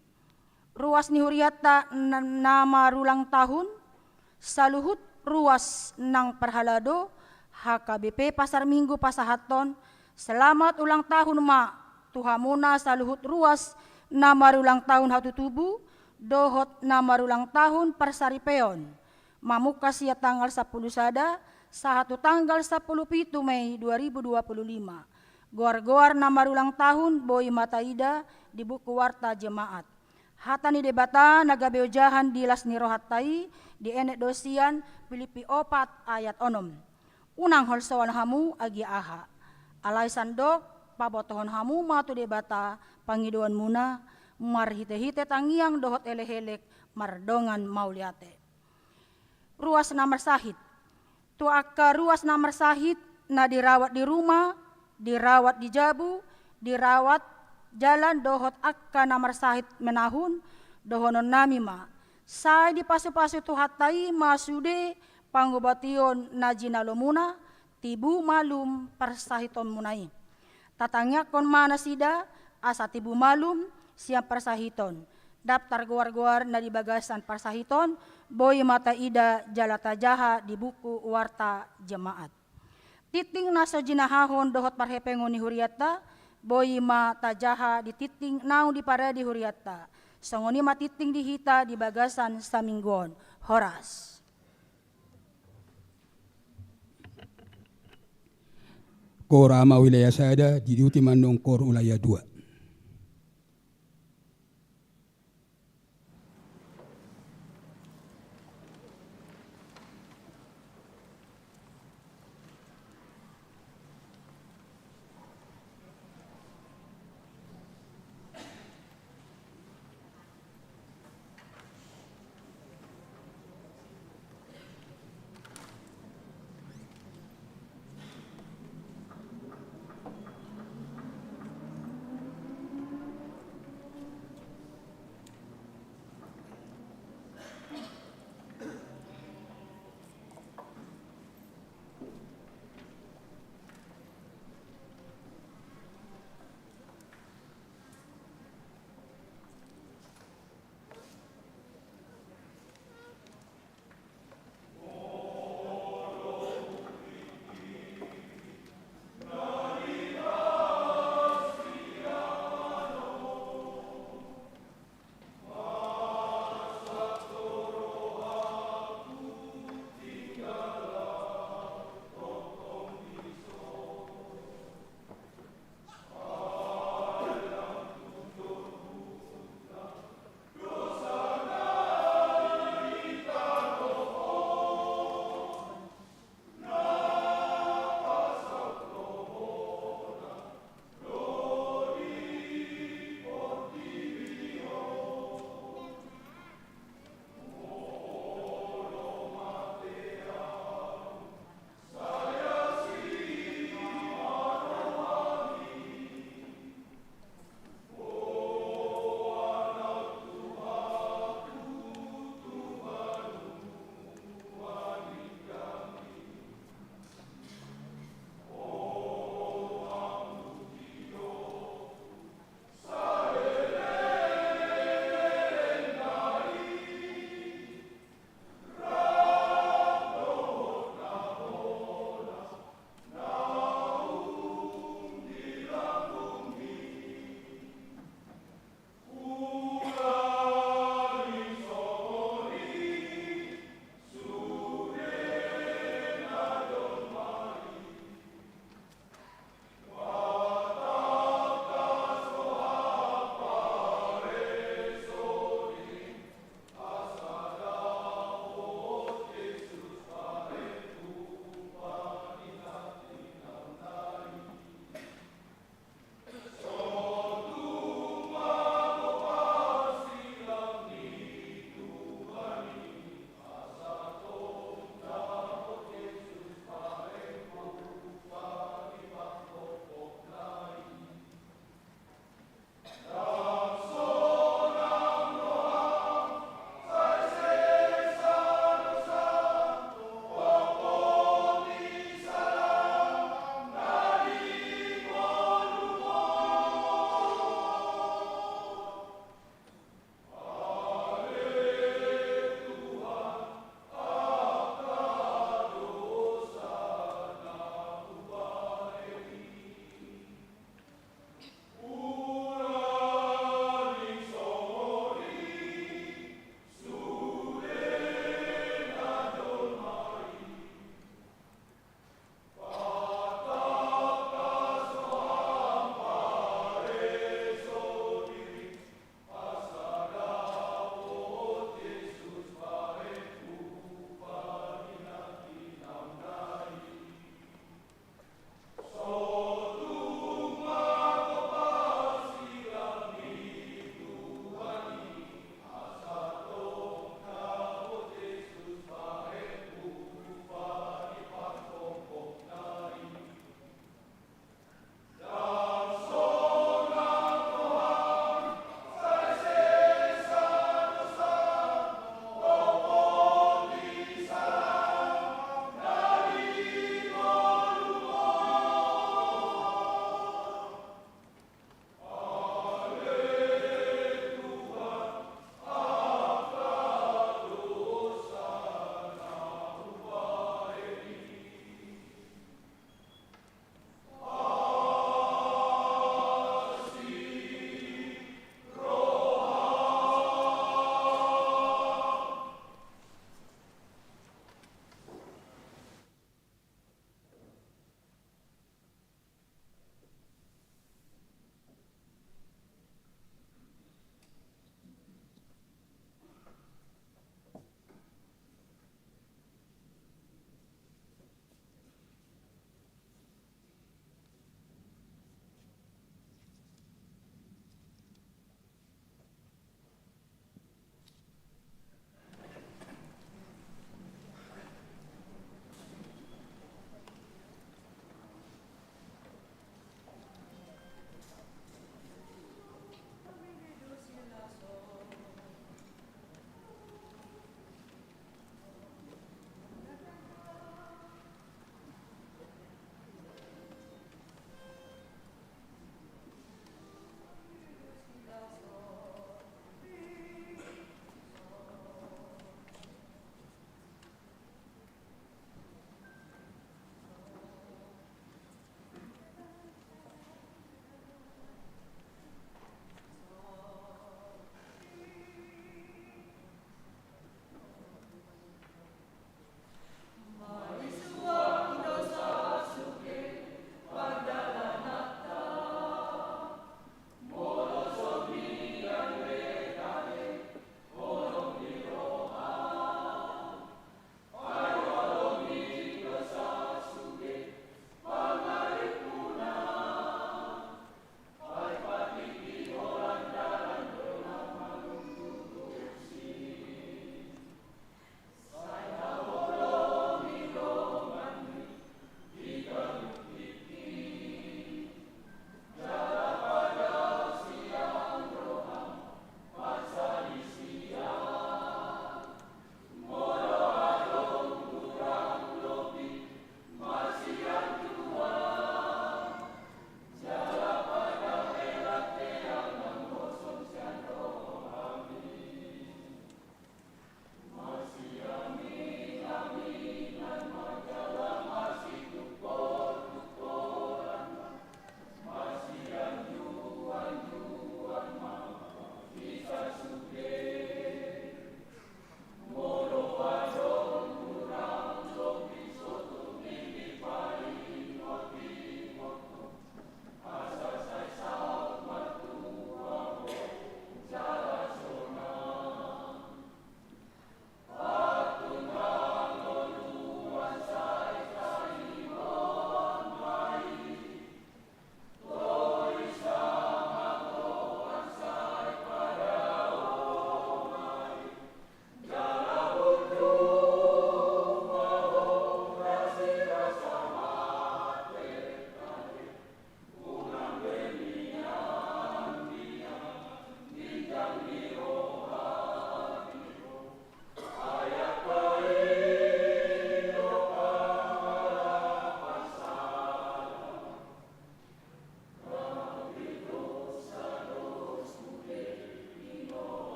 Ruas ni hurianta na, na marulang tahun, saluhut ruas nang parhalado, H K B P Pasar Minggu pasahathon selamat ulang tahun ma tu hamuna saluhut ruas na marulang tahun hatutubu dohot na marulang tahun parsaripeon, mamungka sian tanggal sampulu sada sahat tu tanggal sampulu pitu Mei dua ribu dua puluh lima. Goar-goar na marulang tahun boi ma taida di buku warta jemaat. Hata ni Debata na gabe ojahan di las ni rohanta i, dienet do sian Pilippi opat ayat onom: Unang holsoan hamu agia aha. Alai sandok pabotohon hamu ma tu Debata pangidoanmuna marhite-hite tangiang dohot elek-elek mardongan mauliate. Ruas na marsahit. Tu angka ruas na marsahit, na dirawat di ruma, dirawat di jabu, dirawat jalan dohot angka na marsahit menahun, dohononnami ma: Sai dipasu-pasu Tuhanta i ma sude pangubation na jinalomuna, tibu malum parsahitonmuna i. Tatangiangkon ma nasida asa tibu malum sian parsahiton. Daptar goar-goar na di bagasan parsahiton boi ma taida jala tajaha di buku warta jemaat. Tingting na so jinahahon dohot parhepengon ni hurianta boi ma tajaha di tingting naung diparade hurianta. Songon i ma tingting di hita di bagasan saminggu on. Horas. Kor ama wilayah sada, diuduti ma annon kor wilayah dua.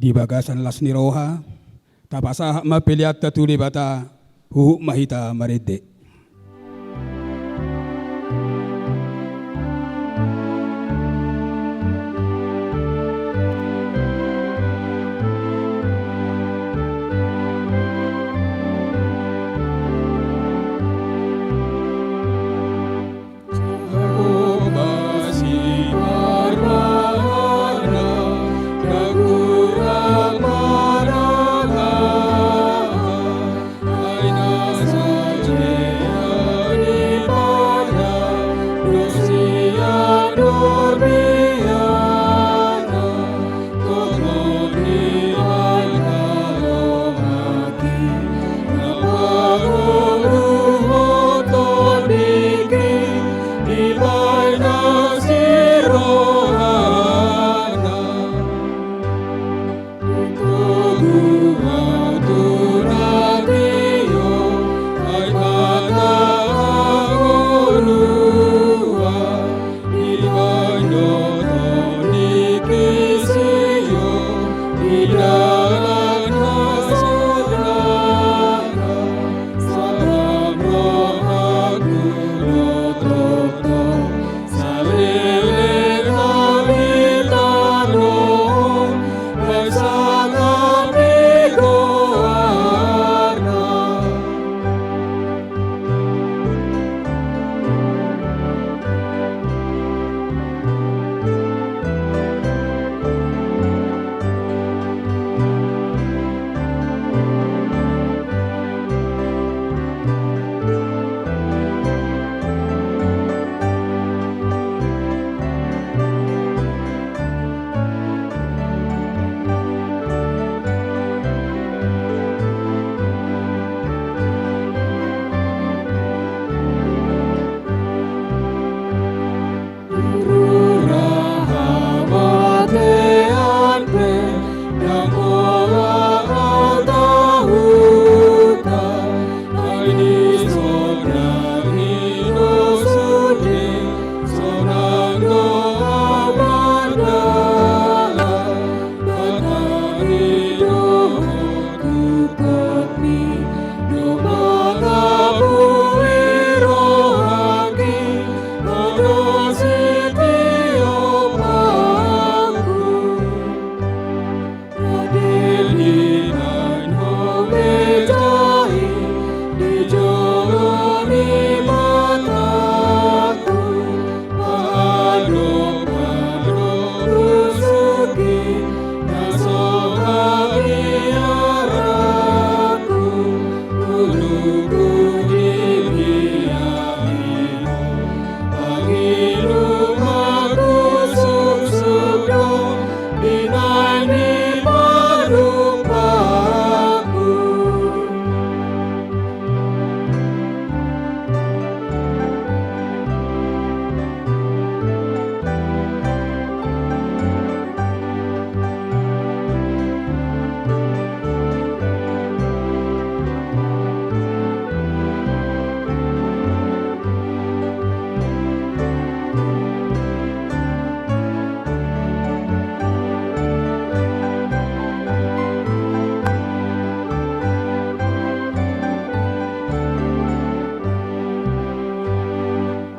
Di bagasan las ni roha, tapasahat ma peleanta tu Debata, huhut ma hita marende.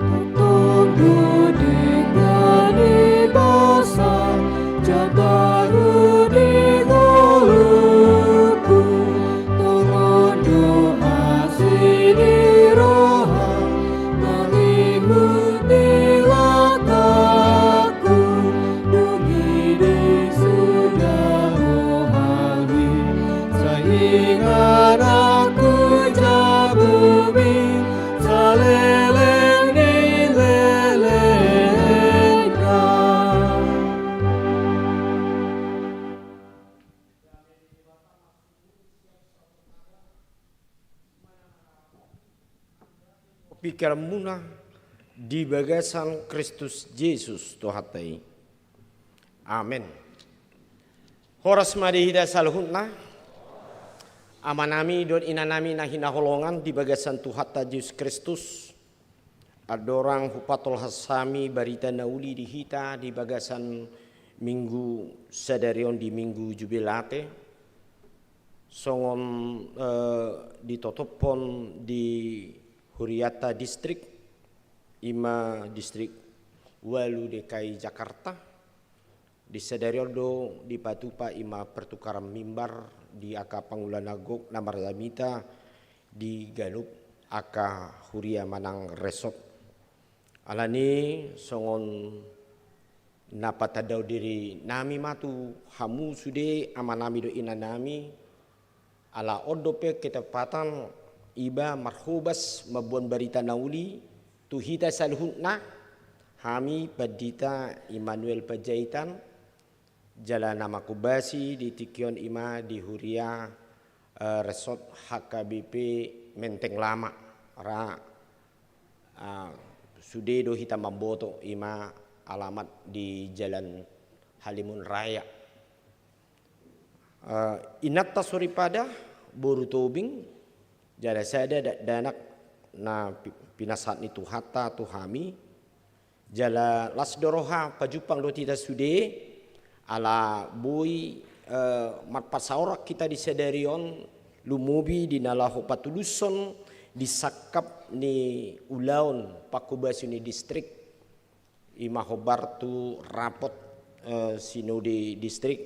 Tongtong do denggan ni basa, jambaru di ngolungku, tongon do asi ni roha, mangihut di langkahku, dung i di surga rohangki, sai inganan ku jabumi, saleleng ni lelengna. Pingkiranmuna di bagasan Kristus Jesus Tuhanta i. Amen. Horas ma di hita saluhutna. Amanami dohot inanami na hinaholongan di bagasan Tuhanta Jesus Kristus. Andorang hupatolhas hami barita na uli di hita di bagasan Minggu sadari on di Minggu Jubilate, songon, eh, ditotophon di huriata distrik, ima distrik ualu D K I Jakarta, di sadari on do dipatupa ima pertukaran mimbar di angka pangula na gok na marjamita di ganup angka huria manang resort. Alani songon na patandao diri nami ma tu hamu sude amanami dohot inanami, ala on dope ketepatan iba marhobas mamboan barita na uli tu hita saluhutna, hami Pandita Immanuel Panjaitan, jala na manghombasi di tingki on ima di huria, eh, resort H K B P Menteng Lama, ra, eh, sude do hita mamboto ima alamat di Jalan Halimun Raya. Eh, inanta soripada, boru Tobing, jala sada dakdanak na pi-, pinasahat ni Tuhanta tu hami, jala las do roha pajumpang dohot hita sude, ala boi, eh, marpasaoran hita di sadari on, lumobi di na laho patulushon di sangkap ni ulaon panghobasion ni distrik, ima hombar tu rapot, eh, sinode distrik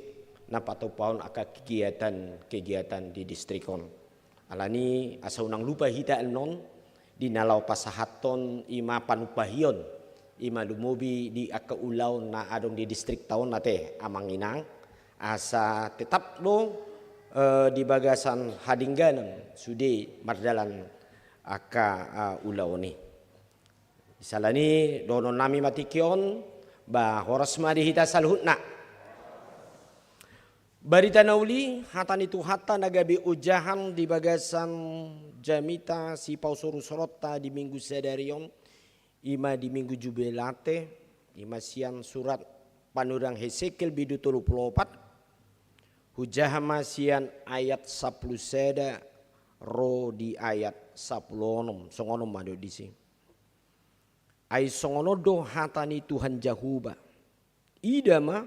na patupahon angka kegiatan-kegiatan di distrik on. Alani asa unang lupa hita annon di na laho pasahathon ima panumpahion, ima lumobi di angka ulaon na adong di distrikta on ate amang inang, asa tetap do, eh, di bagasan hadengganon sude mardalan angka, eh, ulaon i. Siala ni i dohonon nami ma tingki on, ba horas ma di hita saluhutna. Barita na uli, hata ni Tuhanta na gabe ojahan di bagasan jamita sipausor-usoronta di Minggu sadari on, ima di Minggu Jubilate, ima sian surat panurirang Hesekiel bindu tolu pulu opat, hujaha ma sian ayat sampulu sada ro di ayat sampulu onom, songon on ma dohot disi. Ai songon on do hata ni Tuhan Jahowa: Ida ma,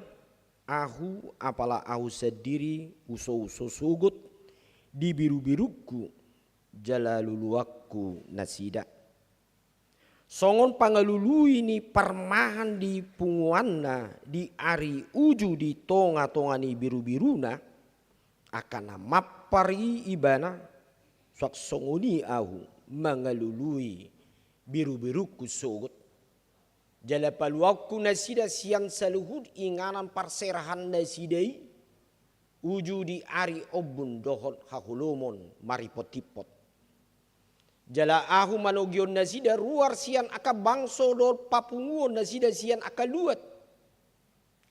Ahu, apala Ahu sandiri husouso sogot di birubirungku jala luluanku nasida, songon pangalului ni parmahan di punguanna di ari uju di tongatonga ni birubiruna, angka na mampar i ibana, suang songon i Ahu mangalului birubirungku sogot. Jala paluaonku nasida sian saluhut inganan parserahan nasida i, uju di ari ombun dohot haholomon maripotimpot. Jala Ahu manogihon nasida ruar sian angka bangso dohot papunguon nasida sian angka luat,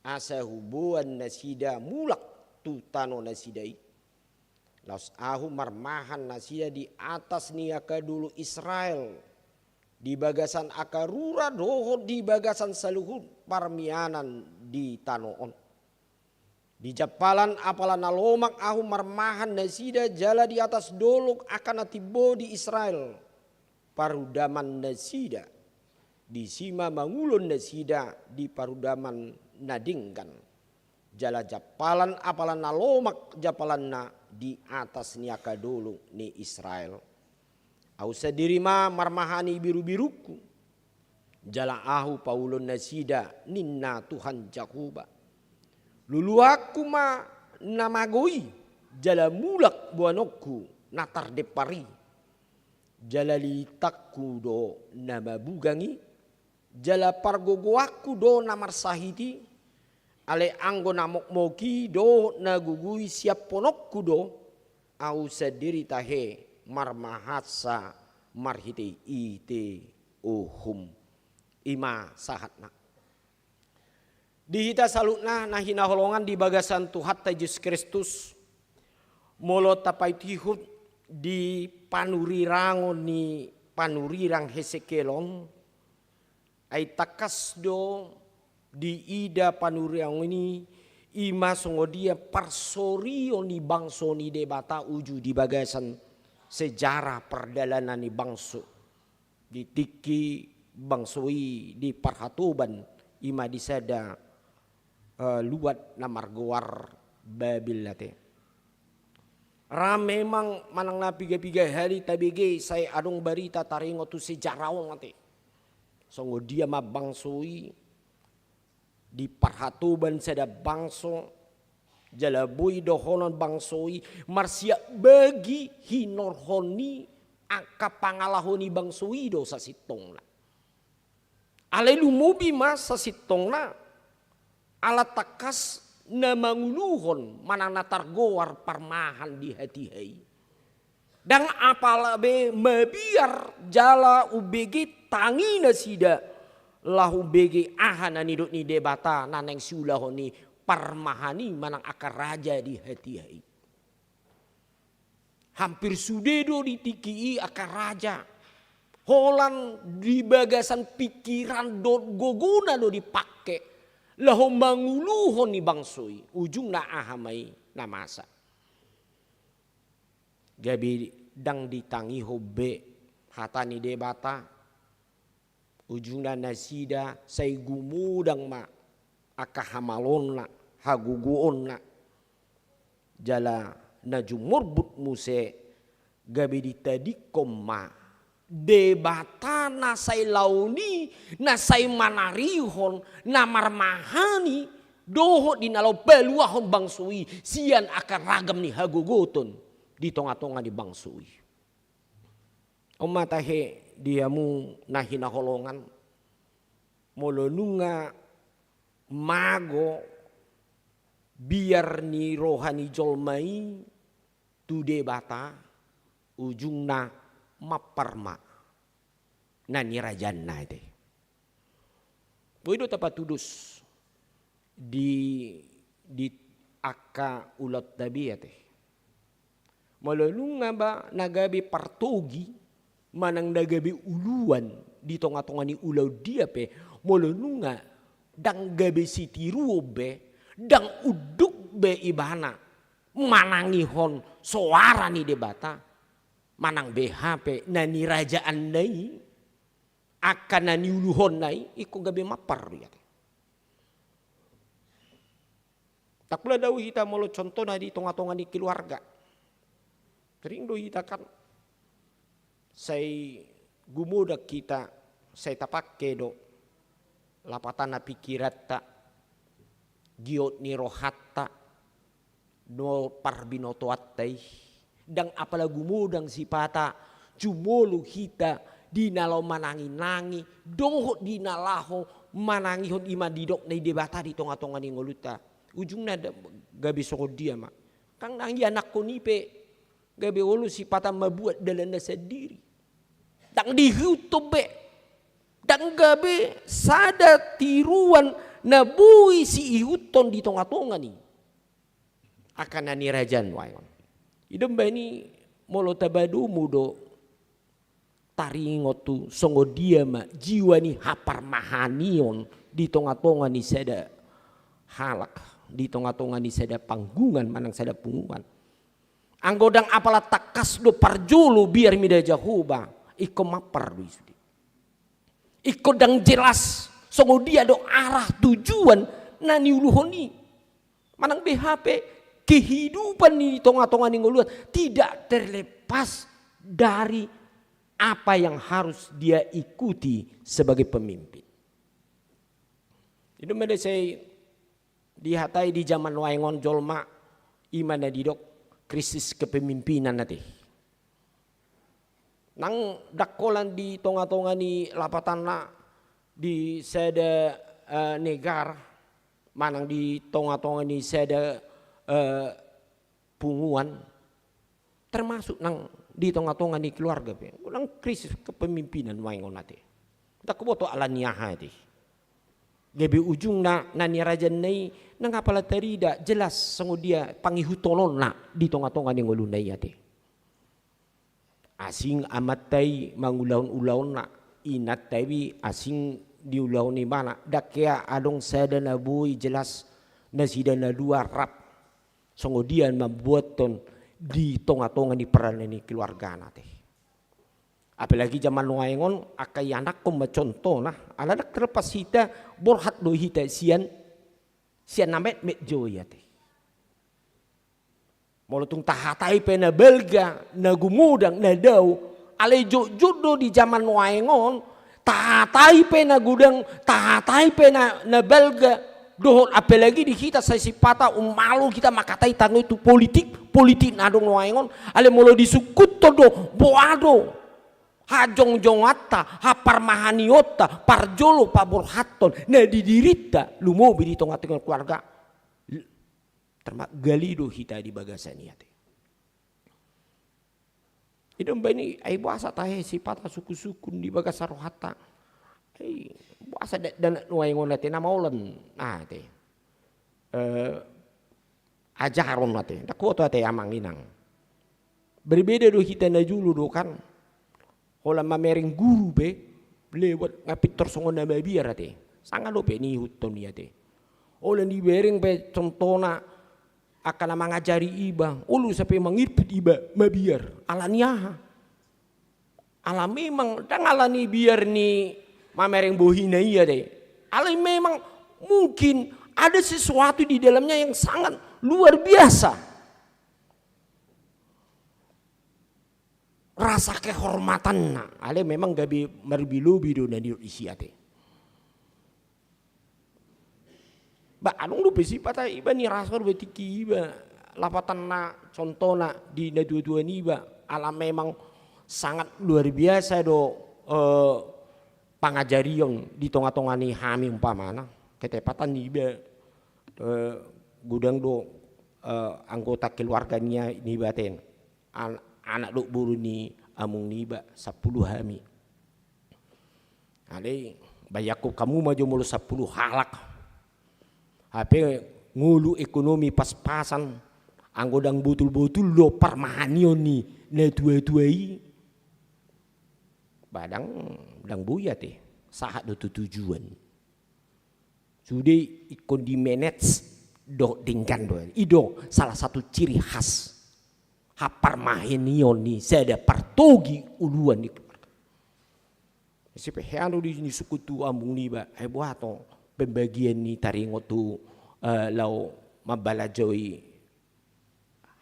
asa huboan nasida mulak tu tano nasida i. Laos Ahu marmahan nasida di atas ni angka dolok Israel, di bagasan angka rura dohot di bagasan saluhut parmianan di tano on. Di jampalan apala na lomak Ahu marmahan nasida jala di atas dolok angka na timbo di Israel, parudaman nasida. Disi ma mangulon nasida di parudaman na denggan. Jala jampalan apala na lomak jampalanna di atas ni angka dolok ni Israel. Ahu sandiri ma marmahani birubirungku, jala Ahu paulon nasida, ninna Tuhan Jahowa. Luluanku ma na mago i, jala mulak boanonku na tardempar i. Jala lilitangku do na mabugang i, jala pargogoanku do na marsahit i. Alai anggo na mokmok i dohot na gogo i siampononku do. Ahu sandiri tahe marmahansa marhitehite uhum. I ma sahatna. Di hita saluhutna na hinaholongan di bagasan Tuhanta Jesus Kristus, molo tapaihutihut di panurirangon ni panurirang Hesekiel on, ai tangkas do diida panurirangon i, i ma songon dia parsorion ni bangso ni Debata uju di bagasan sejarah pardalanan ni bangso. Di tingki bangso i di parhatoban, i ma di sada eh, luat na margoar Babel ate. Ra memang manang na piga-piga hali tabege sai adong barita taringot tu sejarah on ate. Songon dia ma bangso i diparhatoban sada bangso, jala boi dohonon bangso i marsiak bagi hinorhon ni angka pangalaho ni bangso i do sasintongna. Alai lumobi ma sasintongna ala tangkas na manguluhon manang na targoar parmahan di hatiha i. Ndang apala be mabiar jala umbege tangi nasida laho umbege aha na nidok ni Debata na naeng siulahon ni parmahan i manang angka raja di hatiha i. Hampir sude do di tingki i angka raja. Holan di bagasan pikiran dohot gogona do dipake laho manguluhon ni bangso i. Ujungna aha ma i na masa. Gabe ndang ditangihon be hata ni Debata. Ujungna nasida sai gumodang ma angka hamaloonna, hagogoonna. Jala na jumorbut muse gabe ditadingkon ma Debata na sai laon i, na sai manarihon, na marmahan i, dohot di na laho paluahon bangso i sian angka ragam ni hagogoton di tonga-tonga ni bangso i. On ma tahe di hamu na hinaholongan, molo nunga mago biar ni roha ni jolma i tu Debata, ujungna mampar ma na nirajaanna ate. Boi do tapatudos di, di angka ulaonta be ate. Molo nunga ba na gabe partogi manang na gabe uluan di tonga-tonga ni ulaon dia pe, molo nunga ndang gabe sitiruon be, ndang unduk be ibana manangihon soara ni Debata, manang be hape na nirajaanna i, angka na niuluhonna i, ingkon gabe mampar do i ate. Ndang pola dao hita molo contohna di tonga-tonga ni keluarga. Sering do hita kan sai gumodang hita, sai tapake do lapatanna pikiranta, giot ni rohanta, do parbinotoanta i. Ndang apala gumodang sipata jumolo hita di na laho manangi-nangi dohot di na laho manangihon i ma didok ni Debata di tonga-tonga ni ngolunta. Ujungna da-, gabe songon dia ma. Ndang na ianakhon i pe gabe olo sipata mambuat dalanna sandiri. Ndang diihuthon be. Ndang gabe sada tiruan na boi siihuthon di tonga-tonga ni angka na nirajaanna i. I do umbahen i molo tapadomu do taringot tu songon dia ma jiwa ni haparmahanion di tonga-tonga ni sada halak, di tonga-tonga ni sada panggungan manang sada punguan. Anggo ndang apala tangkas do parjolo biar mida Jahowa, ingkon mampar do i sude. Ingkon ndang jelas songon dia do arah tujuan na niuluhon i. Manang be hape kehidupan ni tonga-tonga ni ngolunta tidak terlepas dari apa yang harus dia ikuti sebagai pemimpin. I do umbahen i sai dihatai di jaman nuaeng on jolma, i ma na didok krisis kepemimpinan ate. Nang ndang holan di tonga-tonga ni lapatanna di sada, eh, negara, manang di tonga-tonga ni sada, eh, punguan, termasuk nang di tonga-tonga ni keluarga pe. Nang krisis kepemimpinan nuaeng on ate. Ndang huboto ala ni aha ate. Gabe ujungna na nirajaanna i ndang apala tarida jelas songon dia pangihuthononna di tonga-tonga ni ngoluna i ate. Asing amanta i mangulahon ulaonna, inanta i asing diulahon ibana, ndang hea adong sada na boi jelas nasida na dua rap songon dia mambuathon di tonga-tonga ni pardalanan ni keluargana ate. Apalagi jaman nuaeng on, angka ianakhon ma contohna, ala ndang terlepas hita, borhat do hita sian sian na metmet jo i ate. Molo tung tahatai pe na balga, na gumodang, na dao, alai jotjot do di jaman nuaeng on, tahatai pe na godang, tahatai pe na, na balga, dohot apalagi di hita sai sipata ummalo hita mangkatai tano i tu politik, politik na adong nuaeng on, alai molo disungkuthon do, boha do hajongjonganta, haparmahanionta, parjolo paborhathon na di dirinta, lumobi di tongatonga keluarga. Terma-, gali do hita di bagasan i ate. I do umbaen i, ai boasa tahe sipata sungkunsungkun di bagasan rohanta. Ai boasa da-, dakdanak nuaeng on ate na maol on ate. Eh, ajaron ate, ndang huboto ate amang inang. Berbeda do hita na jolo do kan. Holan mamereng guru pe, lewat nga pintor songon na mabiar ate. Sanga dope niihuthon i ate. Holan dibereng pe contohna angka na mangajari iba, olo sampe mangirput iba mabiar. Ala ni aha? Ala memang, ndang ala ni biar ni mamereng bohina i ate. Ala memang mungkin ada sesuatu di dalamnya yang sangat luar biasa. Rasa kehormatanna, alai memang gabe marlobilobi do na nidok disi ate. Ba, adong dope sipata iba nirasa dope tingki iba lapatanna, contohna di natuatua niba, ala memang sangat luar biasa do, eh, pangajarion di tongatonga ni hami umpamana, ketepatan iba, eh, godang do, eh, anggota keluarga ni, niba ten. An-, anak dohot boru ni among niba, sampulu hami. Alai, bayangkon hamu ma jo molo sampulu halak. Hape ngolu ekonomi paspasan, anggo ndang botulbotul do parmahanion ni natuatua i. Ba ndang, ndang boi ate, sahat do tu tujuan. Sude ingkon di-manage dohot denggan do. I do salah satu ciri khas haparmahanion ni sada partogi uluan ni keluarga. Ise pe hea do di, disungkun tu among niba, ai boha tong pembagian ni taringot tu, eh, laho mambalajoi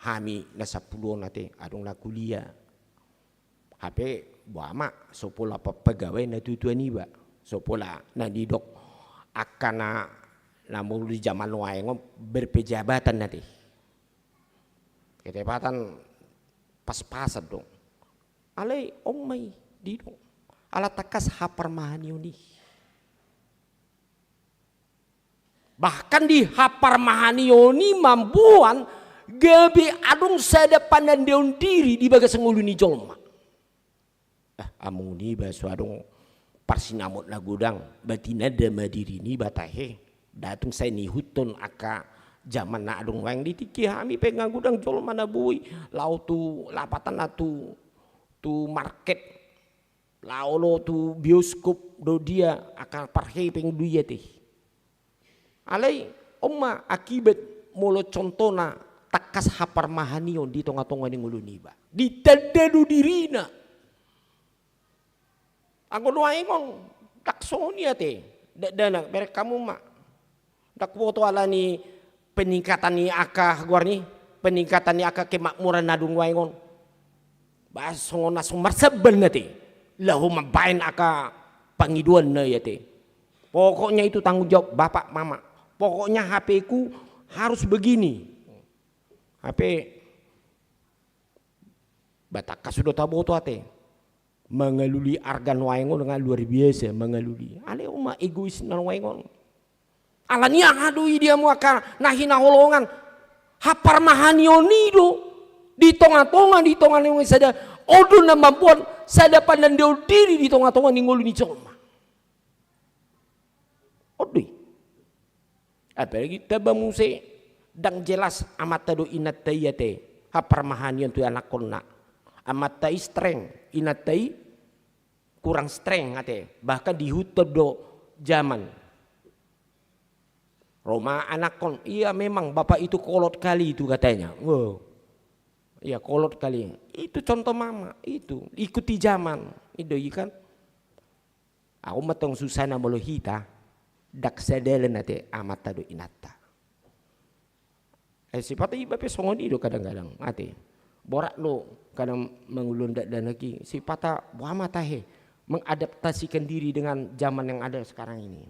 hami na sampulu on ate, adong na kuliah. Hape boha ma, so pola pa-, pegawai natuatua niba, so pola na nidok angka na, na molo di jaman nuaeng on berpejabatan ate. Ketepatan paspasan do. Alai on ma i didok. Ala tangkas haparmahanion i. Bahkan di haparmahanion i mamboan gabe adong sada panandaon diri di bagasan ngolu ni jolma. Ah, among niba so adong parsinamot na godang, berarti nanda ma diri niba tahe. Ndang tung sai niihuthon angka jaman na adong nuaeng. Di tingki hami pe nga godang jolma na boi laho tu lapatanna tu, tu market. Laho do tu bioskop do dia, angka parhepeng do i ate. Alai on ma akibat molo contohna tangkas haparmahanion di tongatonga ni ngolu niba. Ditanda do dirina. Anggo nuaeng on, ndang songon i ate. Dakdanak, bereng hamu ma. Ndang huboto ala ni peningkatan ni angka, goar ni, peningkatan ni angka kemakmuran na adong nuaeng on. Ba songon na so marsamban ate, laho mambaen angka pangidoanna i ate. Pokoknya itu tanggung jawab bapak, mama. Pokoknya H P-ku harus begini. Hape ba tangkas do taboto ate. Mangalului arga nuaeng on nga luar biasa mangalului. Alai on ma egois na nuaeng on. Ala ni aha do i di hamu angka na hinaholongan? Haparmahanion i do di tongatonga, di tongatonga ni sada, on do na mamboan sada panandaon diri di tongatonga ni ngolu ni jolma. On do i. Apalagi tamba muse ndang jelas amanta dohot inanta i ate, haparmahanion tu anakkonna. Amanta i streng, inanta i kurang streng ate, bahkan diihuthon do jaman. Ro ma anakkon, "Iya memang bapak itu kolot kali itu," katanya. Wow. "Iya kolot kali." Itu contoh mama, itu ikuti jaman. I do i kan. Ahu ma tong susahna molo hita, ndang sadalan ate amanta dohot inanta. Eh, sipata iba pe songon i do kadang-kadang, ate. Borat do kadang mangulon dakdanak i, sipata boha ma tahe mengadaptasikan diri dengan zaman yang ada sekarang ini.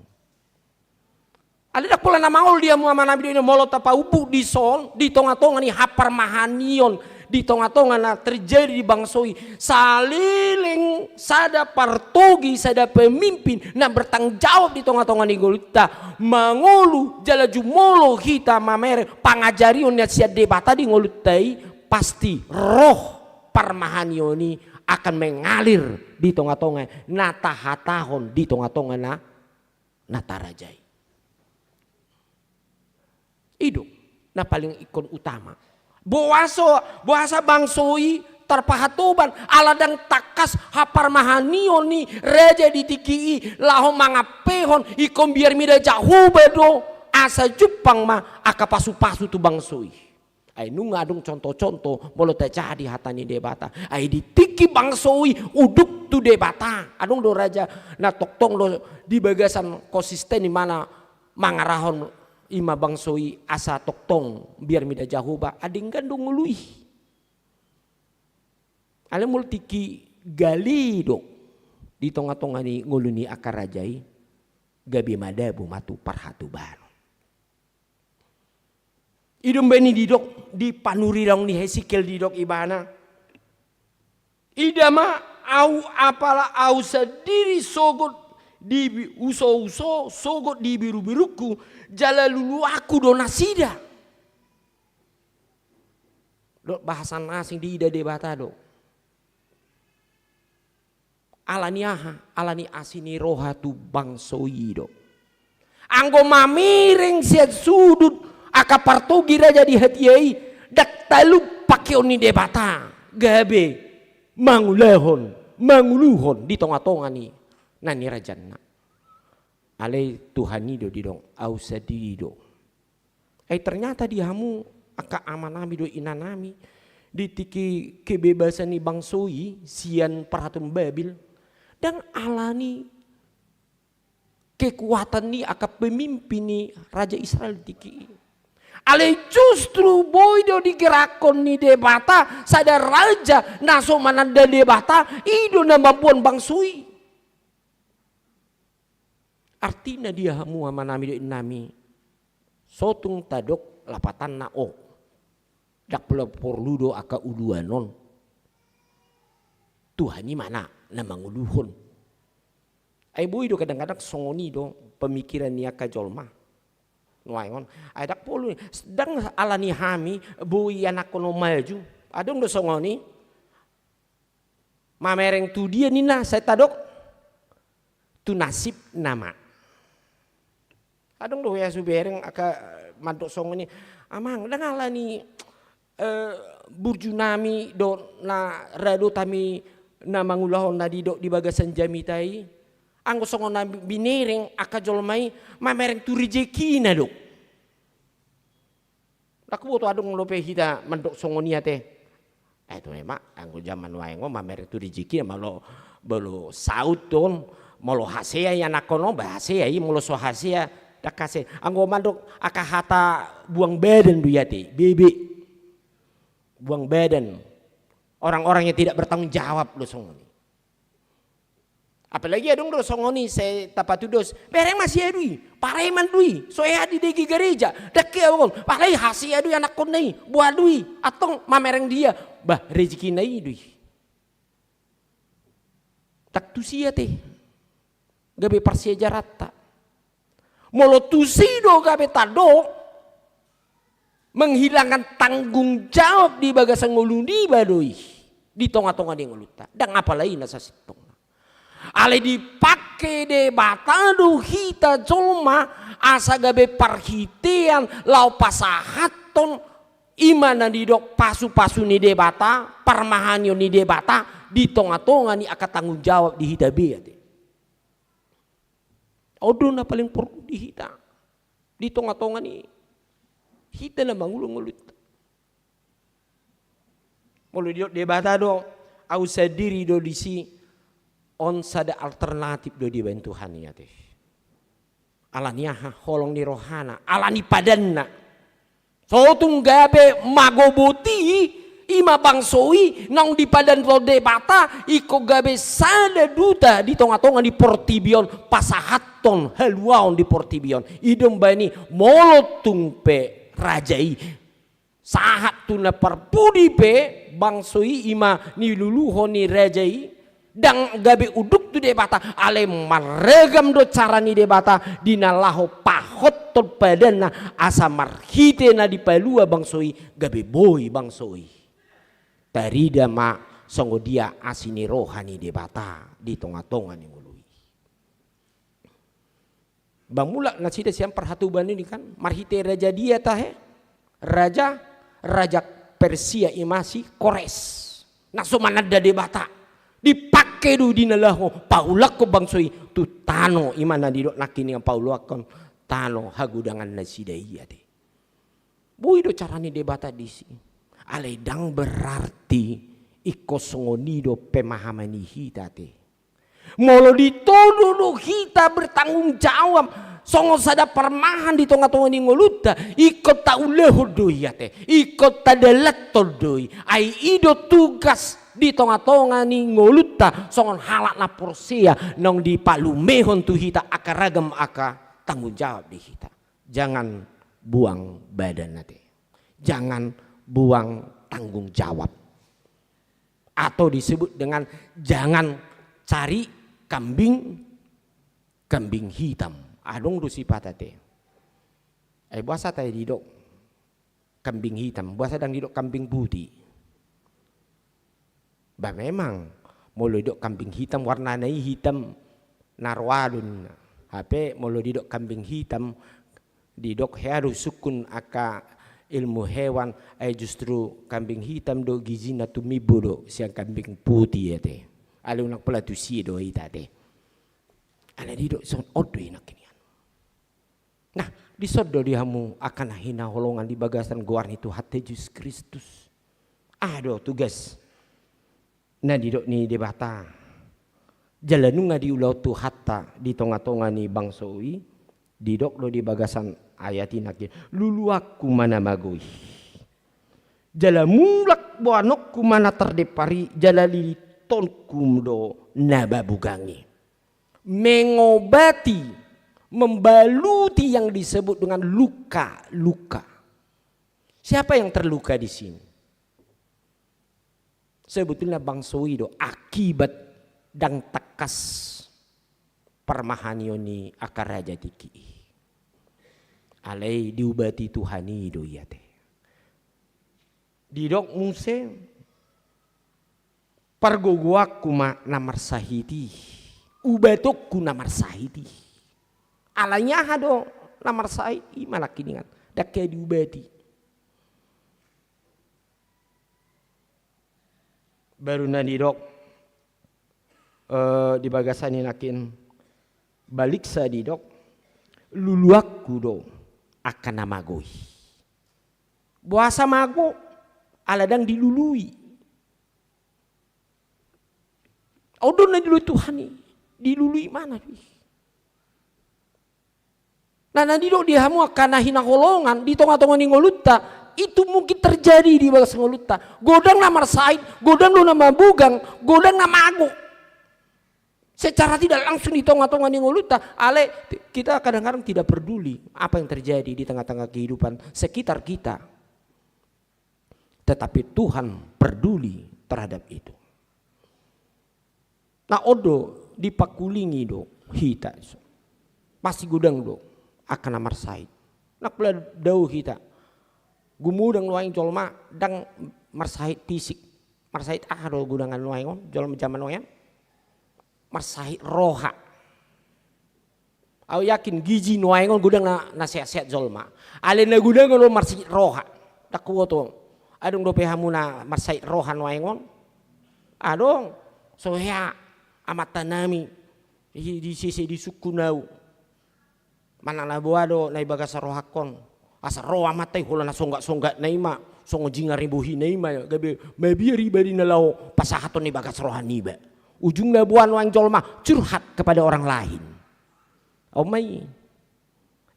Alai ndang pola na maol di hamu amanami dohot inanami molo tapaumbuk dison, di tonga-tonga ni haparmahanion, di tonga-tonga na terjadi di bangso i, saleleng sada partogi, sada pemimpin na bertanggung jawab di tonga-tonga ni ngolunta, mangolu jala jumolo hita mamereng pangajarion na sian Debata di ngolunta i, pasti roh parmahanion i akan mengalir di tonga-tonga na tahatahon, di tonga-tonga na, na tarajai. I do na paling ingkon utama. Boasa, boasa bangso i tarpahatoban, ala ndang tangkas haparmahanion ni raja di tingki i laho mangampehon, ingkon biar mida Jahowa do asa jumpang ma angka pasu-pasu tu bangso i. Ai nunga adong contoh-contoh molo tajaha di hata ni Debata. Ai di tingki bangso i unduk tu Debata. Adong do raja na tongtong do di bagasan konsisten i mana mangarahon i ma bangso i asa tongtong biar mida Jahowa, ai denggan do ngolu i. Alai molo tingki gale do di tonga-tonga ni ngolu ni angka raja i, gabe madabu ma tu parhatobanon. I do umbahen i didok di panurirang ni Hesekiel, didok ibana: Ida ma, au, apala au sandiri sogot di bi-, uso-uso, sogot di biru-birungku, jala luluanku do nasida. Dok bahasa na asing, diida Debata do. Ala ni aha? Ala ni asi ni roha tu bangso i do. Anggo mamereng sian sudut angka partogi raja di hatiha i, ndang talup pakeon ni Debata gabe mangulahon, manguluhon di tonga-tonga ni na nirajanna. Alai Tuhan i do didok, au sandiri do. Ai ternyata di hamu angka amanami dohot inanami, di tingki kebebasan ni bangso i sian parhatoan Babel, ndang ala ni kekuatan ni angka pemimpin ni raja Israel di tingki i. Alai justru boi do digerakkon ni Debata sada raja na so mananda Debata, i do na mamboan bangso i. Artina di hamu amanami dohot inanami, so tung tadok lapatanna, o, ndang pola porlu do angka uluan on. Tuhan i ma na manguluhon. Ai boi do kadang-kadang songon i do pemikiran ni angka jolma nuaeng on. Ai ndang porlu, ndang ala ni hami boi anakkon on maju. Adong do songon i. Mamereng tu dia ninna, sai tadok tu nasibna ma. Adong do hubereng angka mandok songon i, amang, ndang ala ni, eh, burjunami do na ra dohot hami na mangulahon na didok di bagasan jamita i. Anggo songon na binereng angka jolma i, mamereng tu rejekina do. Ndang huboto adong dope hita mandok songon i ate. Eh, tu memang anggo jaman nuaeng on mamereng tu rejeki, molo, molo saut on, molo hasea i anakkon on, ba hasea i, molo so hasea, ndang hasea. Anggo mandok angka hata buang badan do i ate, bebe. Buang badan. Orang-orang yang tidak bertanggung jawab do songon i. Apalagi adong do songon i, sai tapatudos, bereng ma siadu i, pareman do i, so hea didege gareja, ndang hea on, apalagi hasea do i anakkonna i, boha do i, antong mamereng dia, bah, rejekina i do i. Ndang tusi ate, gabe parsiajaranta. Molo tusi do gabe tadok, menghilangkan tanggung jawab di bagasan ngolu niba do i, di tonga-tonga ni ngolunta. Ndang apala i na sasintongna. Alai dipake Debata do hita jolma, asa gabe parhitean laho pasahathon i ma na didok pasu-pasu ni Debata, parmahanion ni Debata, di tonga-tonga ni angka tanggung jawab di hita be ate. On do na paling porlu di hita, di tonga-tonga ni hita na mangulahon ngolunta. Molo didok Debata do, au sandiri do disi, on sada alternatif do dibaen Tuhan i ate. Ala ni aha? Holong ni rohana, ala ni padanna. So tung gabe mago boti, i ma bangso i naung dipadan tu Debata, ingkon gabe sada duta di tonga-tonga ni portibi on, pasahathon haluaon di portibi on. I do umbahen i, molo tung pe raja i sahat tu na parpudi pe, bangso i i ma niluluhon ni raja i, ndang gabe unduk tu Debata, alai marragam do cara ni Debata di na laho pahothon padanna, asa marhite na dipalua bangso i gabe boi bangso i. Tarida ma songon dia asi ni roha ni Debata di tonga-tonga ni ngolu i. Ba mulak nasida sian parhatobanon i kan, marhite raja dia tahe? Raja, raja Persia, i ma si Kores. Na so mananda Debata. Dipake do di na laho paulakhon bangso i tu tano, i ma na didok nangkiningan paulakhon tano hagodangan nasida i ate. Boi do cara ni Debata disi. Alai ndang berarti ingkon songon i do pemahaman ni hita ate. Molo ditodo do hita bertanggung jawab songon sada parmahan di tonga-tonga ni ngolunta, ingkon taulahon do i ate, ingkon tadalathon do i. Ai i do tugas di tonga-tonga ni ngolunta songon halak na porsea, naung dipalumehon tu hita angka ragam angka tanggung jawab di hita. Jangan buang badan ate. Jangan buang tanggung jawab. Atau disebut dengan jangan cari kambing, kambing hitam. Adong do sipata te. Eh, boasa tahe didok kambing hitam, boasa ndang didok kambing putih? Ba memang, molo didok kambing hitam, warnana i hitam na roa do ninna. Hape molo didok kambing hitam, didok hea do sungkun angka ilmu hewan, ai justru kambing hitam do gizina tumimbo do sian kambing putih ate. Alai unang pola tusi do hita ate. Alai didok songon on do i nangkiningan. Nah, dison do di hamu angka na hinaholongan di bagasan goar ni Tuhanta Jesus Kristus. Aha do tugas na didok ni Debata jala nunga diulahon Tuhanta di tonga-tonga ni bangso i? Didok do di bagasan ayat i nangkin, luluanku ma na mago i, jala mulak boanonku ma na tardempar i, jala lilitonku do na mabugang i. Mengobati, membaluti yang disebut dengan luka-luka. Siapa yang terluka di sini? Sebetulna bangso i do akibat ndang tangkas parmahanion ni angka raja tingki i. Alai diubati Tuhan i do i ate. Didok muse, pargogoanku ma na marsahit i, ubatonku na marsahit i. Alai aha do na marsahit i? Ima nangkiningan, ndang hea diubati. Baru na didok, eh, di bagasan i nangkin, baliksa didok, luluanku do angka na mago i. Boasa mago? Ala ndang dilului. On do na dilului Tuhan i, dilului ma na i. Nah, na didok di hamu angka na hinaholongan di tonga-tonga ni ngolunta, itu mungkin terjadi di bagas ngolunta. Godang na marsahit, godang do na mabugang, godang na mago. Secara tidak langsung di tonga-tonga ni ngolunta, alai kita kadang-kadang tidak peduli apa yang terjadi di tengah-tengah kehidupan sekitar kita. Tetapi Tuhan peduli terhadap itu. Nah, on do dipangkulingi do hita. Pasti godang do angka na marsahit. Ndang pola dao hita. Gumodang nuaeng jolma ndang marsahit fisik. Marsahit aha do godangan nuaeng on, jolma jaman nuaeng? Marsahit roha. Au yakin giji nuaeng on godang na, na sehat-sehat jolma. Alai na godang on marsahit roha. Ndang huboto. Adong dope hamu na marsahit roha nuaeng on? Adong. So hea amanta nami. Di, di sese di sungkun au. Manang na boha do na di bagasan rohangkon. Asa ro amanta i holan na songgak-songgakna i ma, songon jingar ni bohina i ma, gabe mabiar iba di na laho pasahathon i bagas roha niba. Ujungna boha nuaeng jolma? Curhat kepada orang lain. On ma i.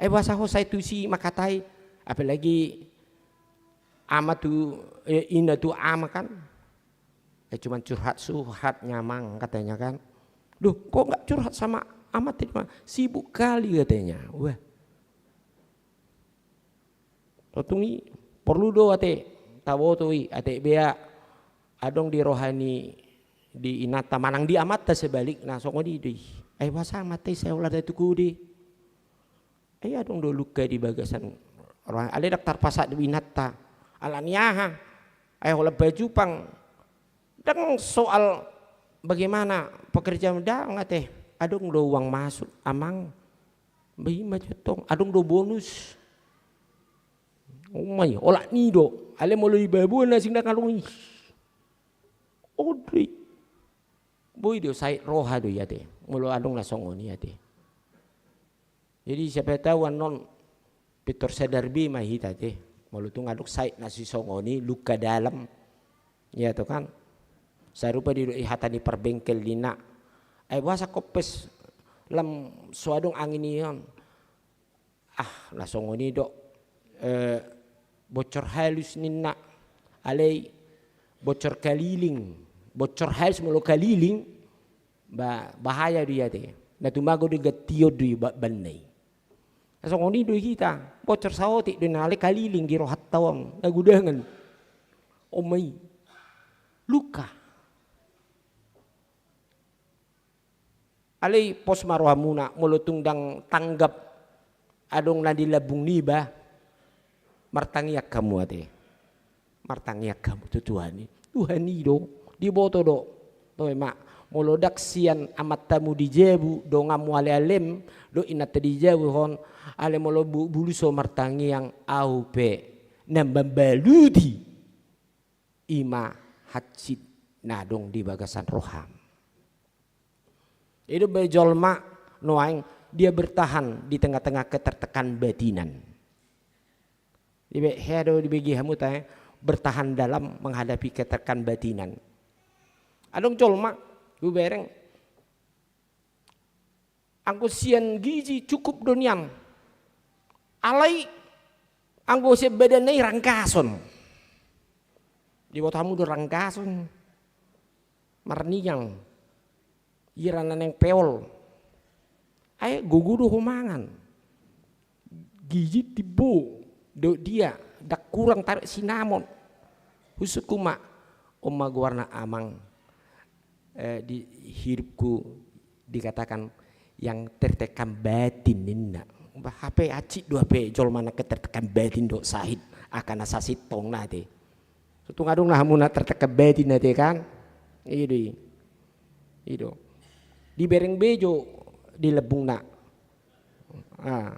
Eh, boasa ho sai tusi mangkatai, apalagi ama tu, eh, ina tu ama kan. Eh, cuman curhat-curhat nia amang katanya kan. Duh, kok nggak curhat sama ama tadi, Mang? Sibuk kali katanya. Wah. Tontu i porlu do ate taboto i, ate bea adong di roha ni di inanta manang di amanta sebalikna songon i do i. Ai boasa amanta i sai holan da tugu de. Ai adong do luka di bagasan roha, alai ndang tarpasahat do inanta. Alani aha? Ai holan baju pang. Ndang soal bagaimana pekerjaan, ndang ate. Adong do uang masuk, amang. Bah, ima jo tong, adong do bonus. Umai, olat ni do. Alai molo di baboan asing ndang adong i. Odoi. Boi do sait roha do i ate. Molo adong na songon i ate. Jadi siapa tahu annon pintor sadar be ma hita ate. Molo tung adong sait na sisongon i, luka dalam. Ia to kan. Sarupa do i hata ni parbengkel ninna. Ai boasa koppes lam so adong angin i on. Ah, na songon i do. Eh, bocor halus ninna. Alai bocor kaliling. Bocor halus molo kaliling, ba, bahaya do i ate. Na tumago do i gantion do i ba-, banna i. Na songon i do hita, bocor saotik do i, na alai kaliling di rohanta on, na gudangan. Umai. Luka. Alai pos ma rohamuna, molo tung ndang tanggap adong na di lambung niba, martangiang hamu ate. Martangiang hamu tu Tuhan i. Tuhan i do, diboto do. Toe ma, molo ndang sian amantamu di jabu, donganmu ale-alem, dohot inanta di jabu hon, alai molo bu-, bulus ho martangiang, ahu pe na mambaluti. Ima hansit na adong di bagasan roham. I do be jolma nuaeng dia bertahan di tengah-tengah ketertekan batinan. Di be hea do dibege hamu ta, eh, bertahan dalam menghadapi ketertekan batinan. Adong jolma, hubereng. Anggo sian gizi cukup do nian. Alai anggo sian badanna i ranggason. Diboto hamu do ranggason. Marniang. Ira na naeng peol. Ai gogo do ho mangan. Gizi timbo do dia, ndang kurang tarik sinamot. Husungkun ma, on ma goarna amang, eh, di hidupku dikatakan yang tertekan batin ninna. Bah, hape hansit do hape jolma na ketertekan batin do sahit, angka na sasintongna ate. Tung adong na hamu na tertekan batin ate kan? I do i. I do. Dibereng be jo di lambungna. Ah.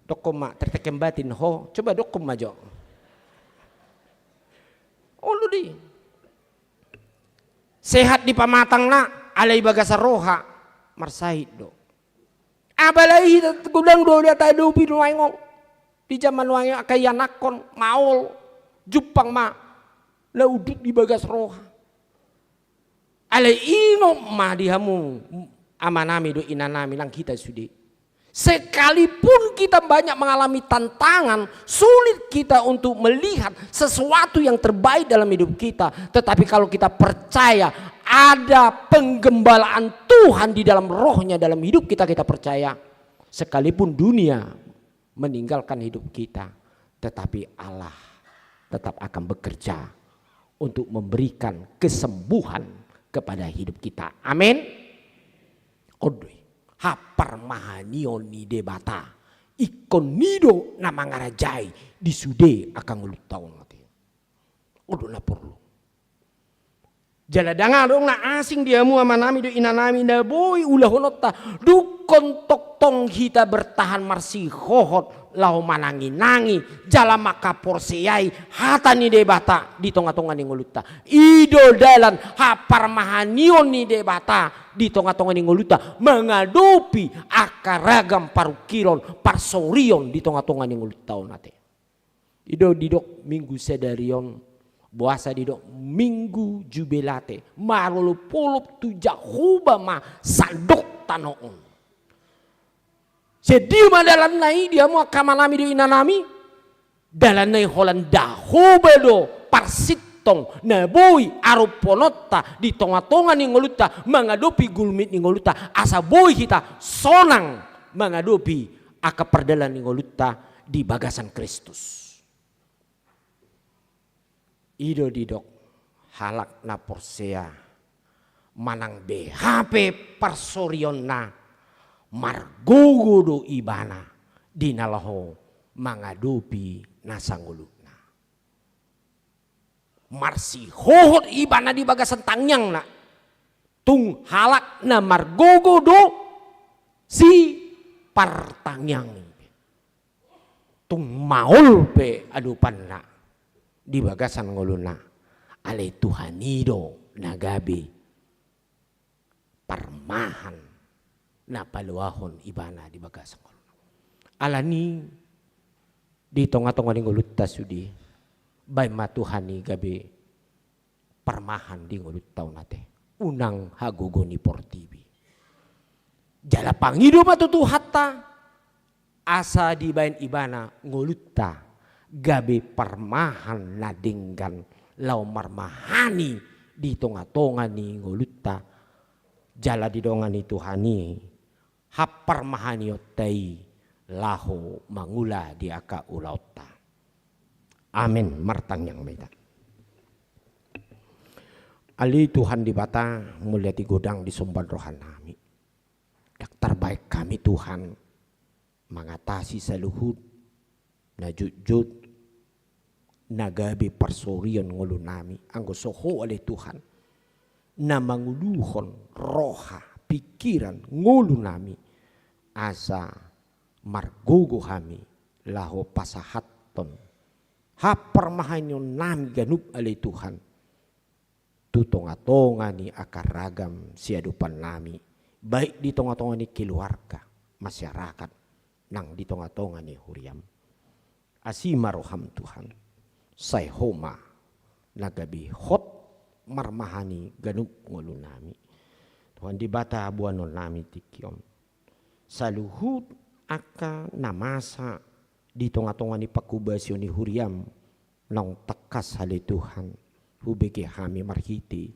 Dokkon ma tertekan batin ho, coba dokkon ma jo. Olo do i. Sehat di pamatangna, alai bagasan roha marsahit do. Apalagi hita godang do hita adopi nuaeng on. Di jaman nuaeng on angka ianakhon, maol, jumpang ma na unduk di bagas roha. Alai ingot ma di hamu amanami dohot inanami nang hita sude. Sekalipun kita banyak mengalami tantangan, sulit kita untuk melihat sesuatu yang terbaik dalam hidup kita, tetapi kalau kita percaya ada penggembalaan Tuhan di dalam rohnya, dalam hidup kita, kita percaya, sekalipun dunia meninggalkan hidup kita, tetapi Allah tetap akan bekerja untuk memberikan kesembuhan kepada hidup kita. Amin. On do i, haparmahanion ni Debata ingkon i do na mangarajai di sude angka ngolunta on ate. On do na porlu. Jala ndang adong na asing di hamu amanami dohot inanami na boi ulahononta, dungkon tongtong hita bertahan marsihohot laho mananginangi jala mangkaporseai hata ni Debata di tongatonga ni ngolunta. I do dalan haparmahanion ni Debata di tongatonga ni ngolunta mangadopi angka ragam parungkilon, parsorion di tongatonga ni ngolunta on ate. I do didok Minggu sadari on, boasa didok Minggu Jubilate, marolopolop tu Jahowa ma sandok tano on. Jadi ma dalanna i di hamu angka amanami dohot inanami. Dalan na i holan dahoba do parsintong na boi arompononta di tonga-tonga ni ngolunta mangadopi gulmit ni ngolunta, asa boi hita sonang mangadopi angka pardalan ni ngolunta di bagasan Kristus. I do didok halak na porsea, manang beha pe parsorionna, margogo do ibana di na laho mangadopi nasa ngoluna. Marsihohot ibana di bagasan tangiangna, tung halak na margogo do sipartangiang i. Tung maol pe adopanna di bagasan ngoluna, alai Tuhan i do na gabe parmahan na paluahon ibana di bagasan ngoluna. Alani i, di tonga-tonga ni ngolunta sude, baen ma Tuhan i gabe parmahan di ngolunta on ate, unang hagogo ni portibi. Jala pangido ma tu Tuhanta, asa dibaen ibana ngolunta gabe parmahan na denggan laho marmahani di tonga-tonga ni ngolunta, jala didongani Tuhan i haparmahanionta i laho mangula di angka ulaonta. Amen. Martangiang ma hita. Ale Tuhan Debata, mauliate godang disomba rohanami. Ndang tarbaen hami Tuhan mangatasi saluhut na jotjot na gabe parsorion ngolunami, anggo so Ho ale Tuhan na manguluhon roha, pikiran, ngolunami, asa margogo hami laho pasahathon haparmahanionnami ganup ale Tuhan tu tonga-tonga ni angka ragam siadopannami, baik di tonga-tonga ni keluarga, masyarakat, nang di tonga-tonga ni huriam. Asi ma roham Tuhan, sai Ho ma na gabe hot marmahani ganup ngolunami. Tuhan Debata boanonnami tingki on, saluhut angka na masa di tonga-tonga ni pangkobasion ni huriam, naung tangkas ale Tuhan hubege hami marhite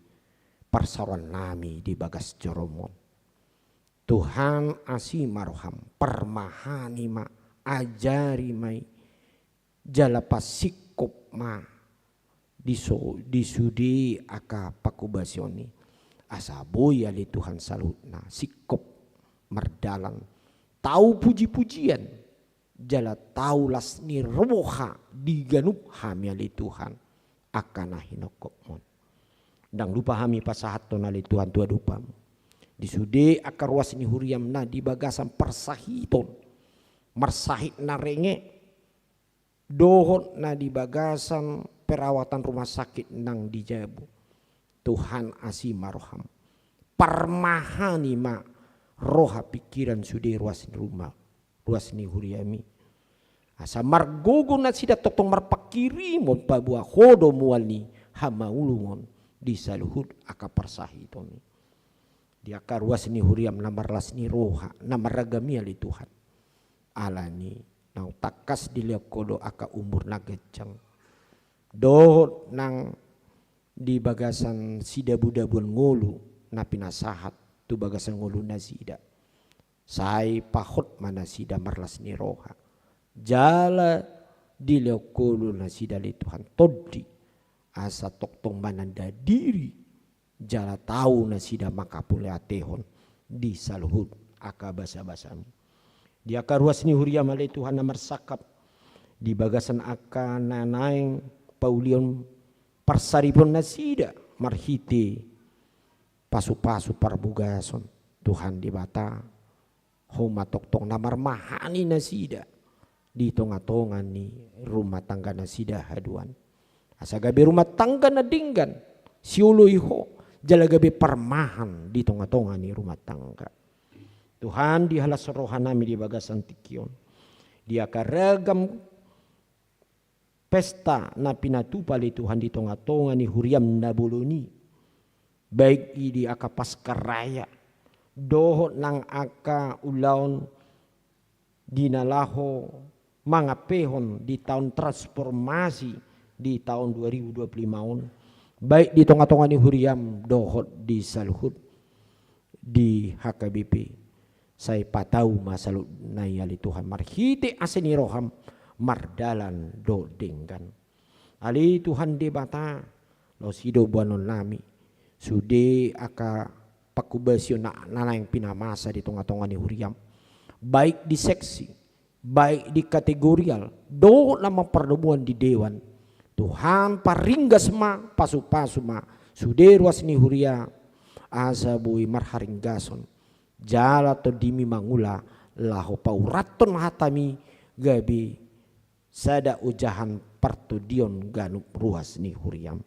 parsaorannami di bagas jorom on. Tuhan, asi ma roham, parmahani ma, ajari ma i, jala pasingkop ma di so-, di sude angka pangkobasion i, asa boi ale Tuhan saluhutna singkop mardalan, tau puji-pujian, jala tau las ni roha di ganup hami ale Tuhan angka na hinongkopmon. Ndang lupa hami pasahathon ale Tuhan tu adopam di sude angka ruas ni huriam na di bagasan parsahiton, marsahit na renge, dohot na di bagasan perawatan rumah sakit nang di jabu. Tuhan, asi ma roham, parmahani ma roha pikiran sude ruas ni rumah, ruas ni huriami, asa margogo nasida tongtong marpanghirimon paboa Ho do mual ni hamaolongon di saluhut angka parsahiton i. Di angka ruas ni huriam na marlas ni roha na marragam i ale Tuhan, alani naung tangkas dilehon Ho do angka umur na ganjang, dohot nang di bagasan sidabudabuan ngolu na pinasahat tu bagasan ngolu nasida. Sai pahot ma nasida marlas ni roha, jala dilehon Ho do nasida ale Tuhan tondi, asa tongtong mananda diri, jala tau nasida manghapoleatehon di saluhut angka basabasam. Di angka ruas ni huriam ale Tuhan na marsangkap di bagasan angka na naeng paulihon parsaripeon nasida marhite pasupasu parbogason, Tuhan Debata, Ho ma tongtong na marmahani nasida di tongatonga ni rumah tangga nasida haduan. Asa gabe rumah tangga na denggan sioloi Ho, jala gabe parmahan di tongatonga ni rumah tangga. Tuhan, dihalas rohanami di bagasan tingki on, di angka ragam pesta na pinatupa ale Tuhan di tongatonga ni huriam na bolon i, baik i di angka Paskah Raya dohot nang angka ulaon di na laho mangampehon di taon transformasi di taon dua ribu dua puluh lima on, baik di tonga-tonga ni huriam dohot di saluhut di H K B P. Sai patau ma saluhutna i ale Tuhan, marhite asi ni roham mardalan dohot denggan. Ale Tuhan Debata, laos i do boanonnami sude angka panghobasion na, na naeng pinamasa di tonga-tonga ni huriam, baik di seksi, baik di kategorial, dohot na mampardomuan di dewan. Tuhan, paringgas ma, pasu-pasu ma sude ruas ni huria, asa boi marharinggason jala tondimi mangula laho paurathon hatami gabe sada ojahan partondion ganup ruas ni huriam.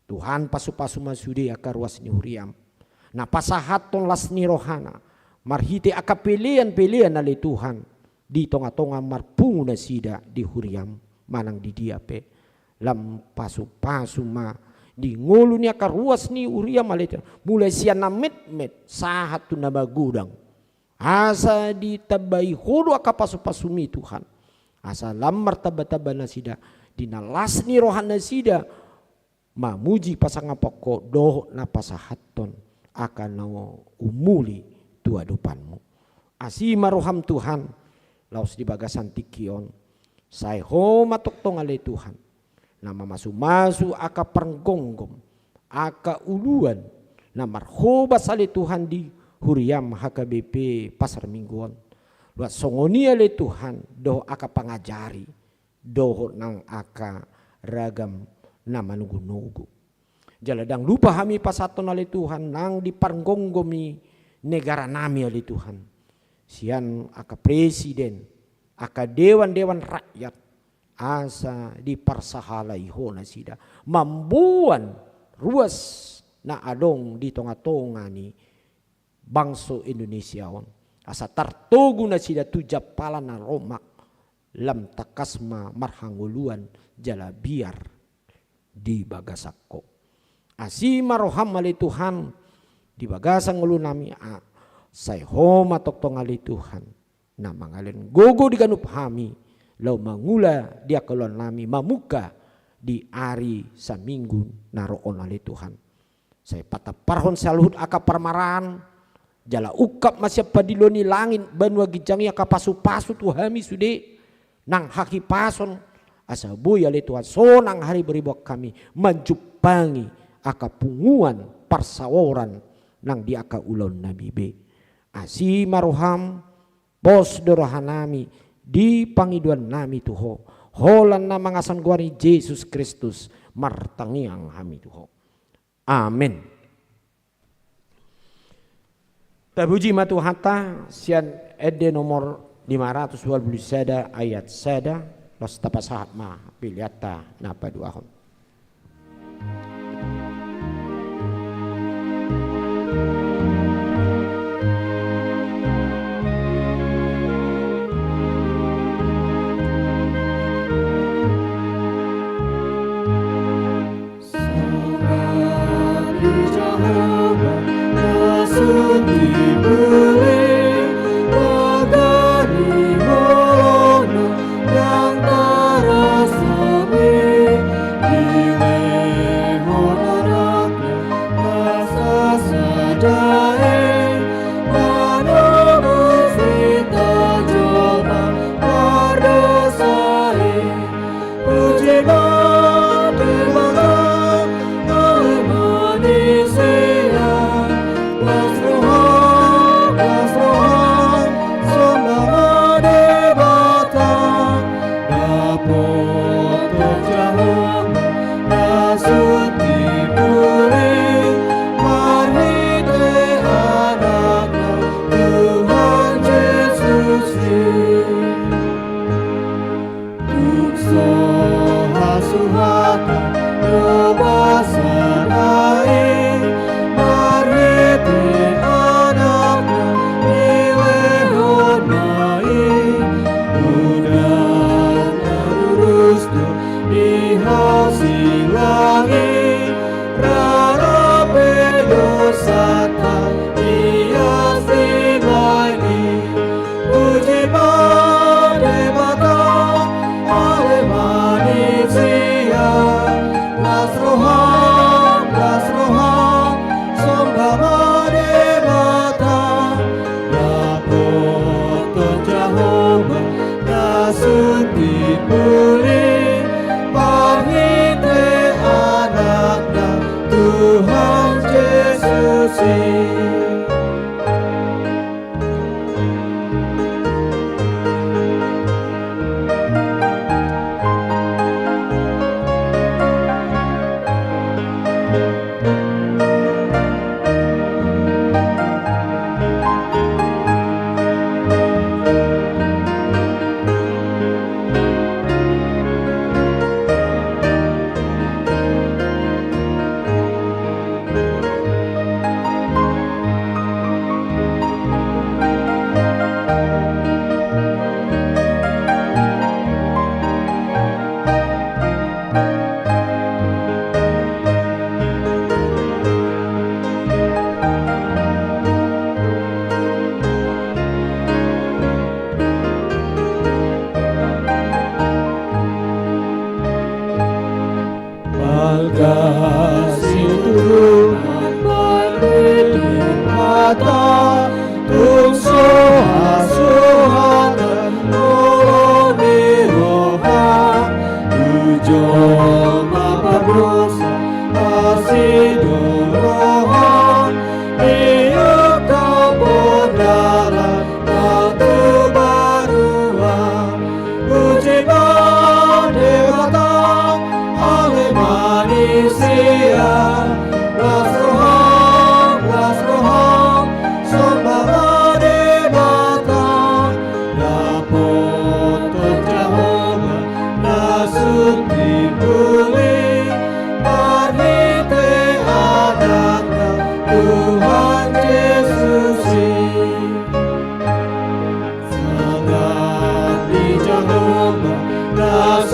Tuhan, pasu-pasu ma sude angka ruas ni huriam na pasahathon las ni rohana marhite angka pelean-pelean ale Tuhan, di tonga-tonga marpungu nasida di huriam manang di dia pe. Lam pasu-pasu ma di ngolu ni angka ruas ni huriam ale Tuhan, mulai sian na metmet sahat tu na magodang. Asa ditambai Ho do angka pasu-pasumi Tuhan, asa lam martamba-tamba nasida di na las ni rohanasida mamuji pasangaphon Ho dohot na pasahathon angka na umuli tu adopanmu. Asi ma roham Tuhan, laos di bagasan tingki on, sai Ho ma tongtong ale Tuhan na mamasu-masu angka pargonggom, angka uluan na marhobas ale Tuhan di huriam H K B P Pasar Minggu on. Luat songon i ale Tuhan dohot angka pangajari dohot nang angka ragam na manogu-nogu. Jala ndang lupa hami pasahathon ale Tuhan nang di pargomgomi negaranami ale Tuhan, sian angka presiden, angka dewan-dewan rakyat, asa diparsahalai Ho nasida mamboan ruas na adong di tonga-tonga ni bangso Indonesia on, asa tartogu nasida tu jampalan na romak, lam tangkas ma marhangoluan jala biar di bagasan Ho. Asi ma roham ale Tuhan di bagasan ngolunami, a, sai Ho ma tongtong ale Tuhan na mangalehon gogo di ganup hami laho mangula di angka ulaonnami mamungka di ari Saminggu na ro on ale Tuhan. Sai patamparhon saluhut angka parmaraan, jala ungkap ma sian padilo ni langit banua ginjang i angka pasu-pasu tu hami sude nang hahipason, asa boi ale Tuhan sonang haribo-riboan hami manjumpangi angka punguan parsaoran nang di angka ulaonnami be. Asi ma roham, pos do rohanami di pangidoannami tu Ho, holan na mangasahon goar ni Jesus Kristus martangiang hami tu Ho. Amen. Tapuji ma Tuhanta, sian ende nomor lima ratus dua puluh sada ayat sada, laos tapasahat ma peleanta na paduahon.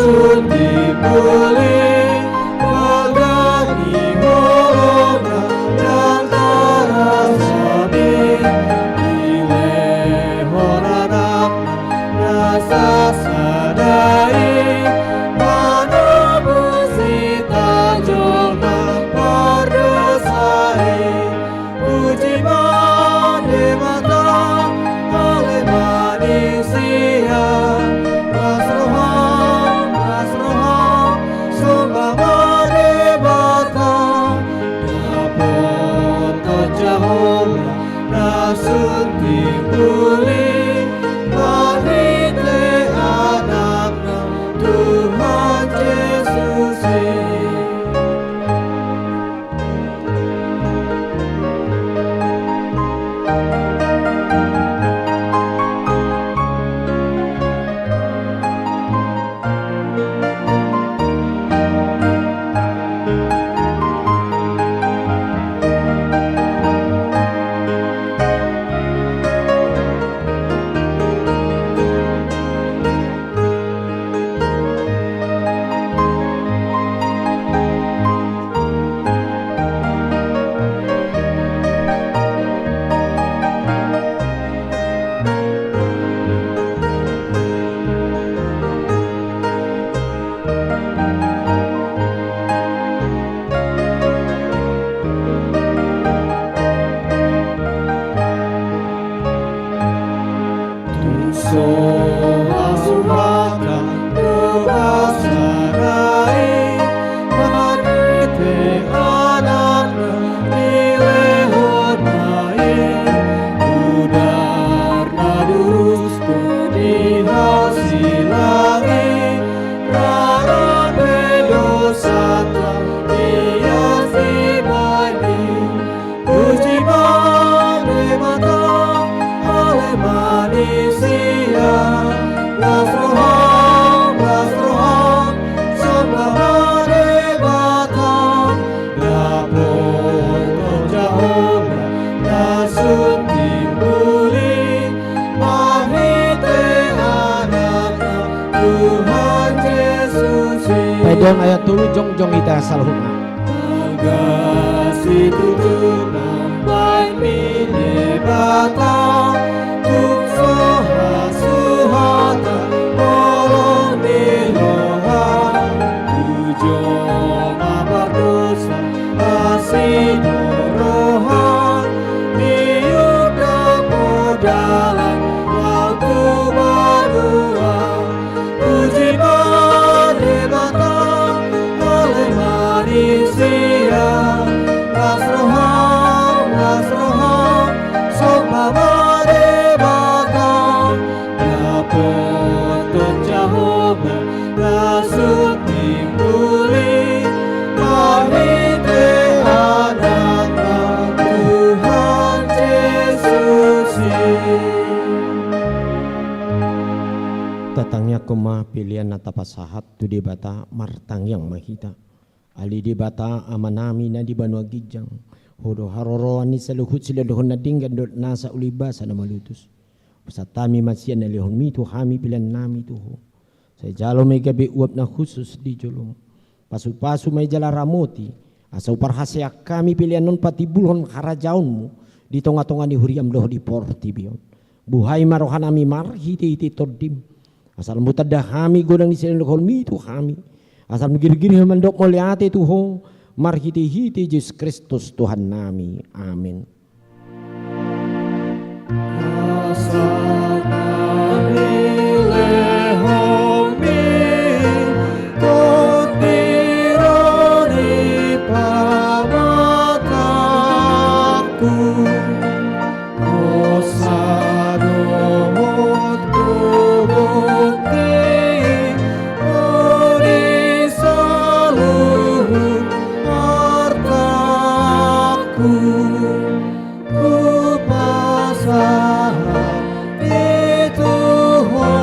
Suntimbuli, panggangi holongna, ndang tarasa be, dilehon Anakna na sasada i, manobus hita jolma pardosa i. Puji ma Debata, ale manisia, las roha, las roha, somba ma Debata, dapothon jala holan na sun timbul i, marhite Anakna Tuhan Jesus i. Tung so hasuhatan do basana i, marhite Anakna dilehon ma i, udarna durus tu di hasilang i, rara pe dosanta diias dibaen i. Puji ma Debata, ale manisia, las roha, las roha, somba ma Debata, dapothon jala holan na sun timbul i, marhite Anakna Tuhan Jesus i. Paidua ayat tolu, jongjong hita saluhutna. Bagas situtu mambaen mi Debata, tung so hasuhatan holong ni roha, tu jolma pardosa asi do roha, diungkap do dalan laho tu banua. Puji ma Debata, ale manisia, las roha, las roha, somba ma Debata, dapothon jala holan na sun timbul i, marhite Anakna Tuhan Jesus i. Tatangiangkon ma pelean na tapasahat tu Debata. Martangiang ma hita. Ale Debata, Amanami na di banua ginjang, Ho do haroroan ni saluhut silehonlehon na denggan dohot nasa uli basa na malutus. Pasahat hami ma sian na nilehonmi tu hami peleannami tu Ho. Sai jalo ma i gabe uap na hushus di joloM. Pasupasu ma i jala ramoti, asa huparhaseang hami pelean on patimbulhon harajaonMu di tongatonga ni huriaM dohot di portibi on. Buhai ma rohanami marhitehite TondiM, asa lam hutanda hami godang ni silehonlehonmi tu hami, asa lam girgir hami mandok mauliate tu Ho, marhitehite Jesus Kristus Tuhannami. Amen. Asa na nilehonmi tondi ro di pamatangku, hosa dohot gogo i ro di saluhut artangku. Hupasahat i tu Ho,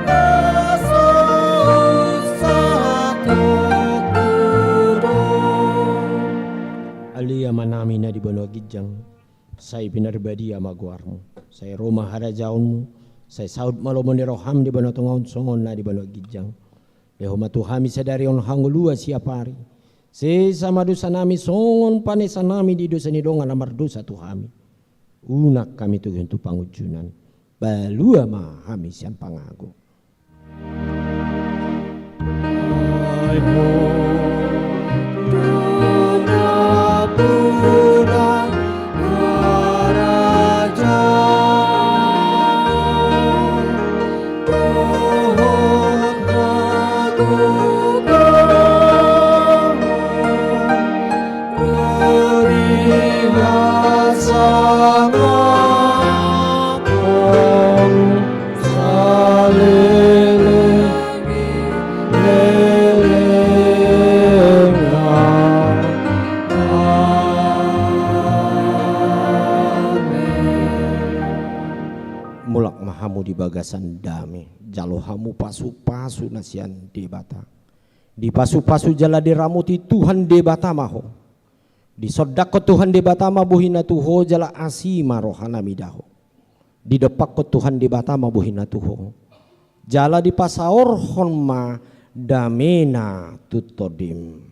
na so satontu do. Ale Amanami na di banua ginjang, sai pinarbadia ma goarMu. Sai ro ma harajaonMu. Sai saut ma lomo ni roham di banua tonga on songon na di banua ginjang. Lehon ma tu hami sadari on hangoluan siapari. Sesa ma dosanami songon panesanami di dosa ni dongan na mardosa tu hami. Unang hami togihon tu pangunjunan. Palua ma hami sian pangago. Mulak ma hamu di bagasan dame, jalo hamu pasupasu na sian Debata. Dipasupasu jala diramoti Tuhan Debata ma ho. Disondangkon Tuhan Debata ma bohina tu ho jala asi ma rohana mida ho. Didompakkon Tuhan Debata ma bohina tu ho. Jala dipasaorhon ma damena tu tondim.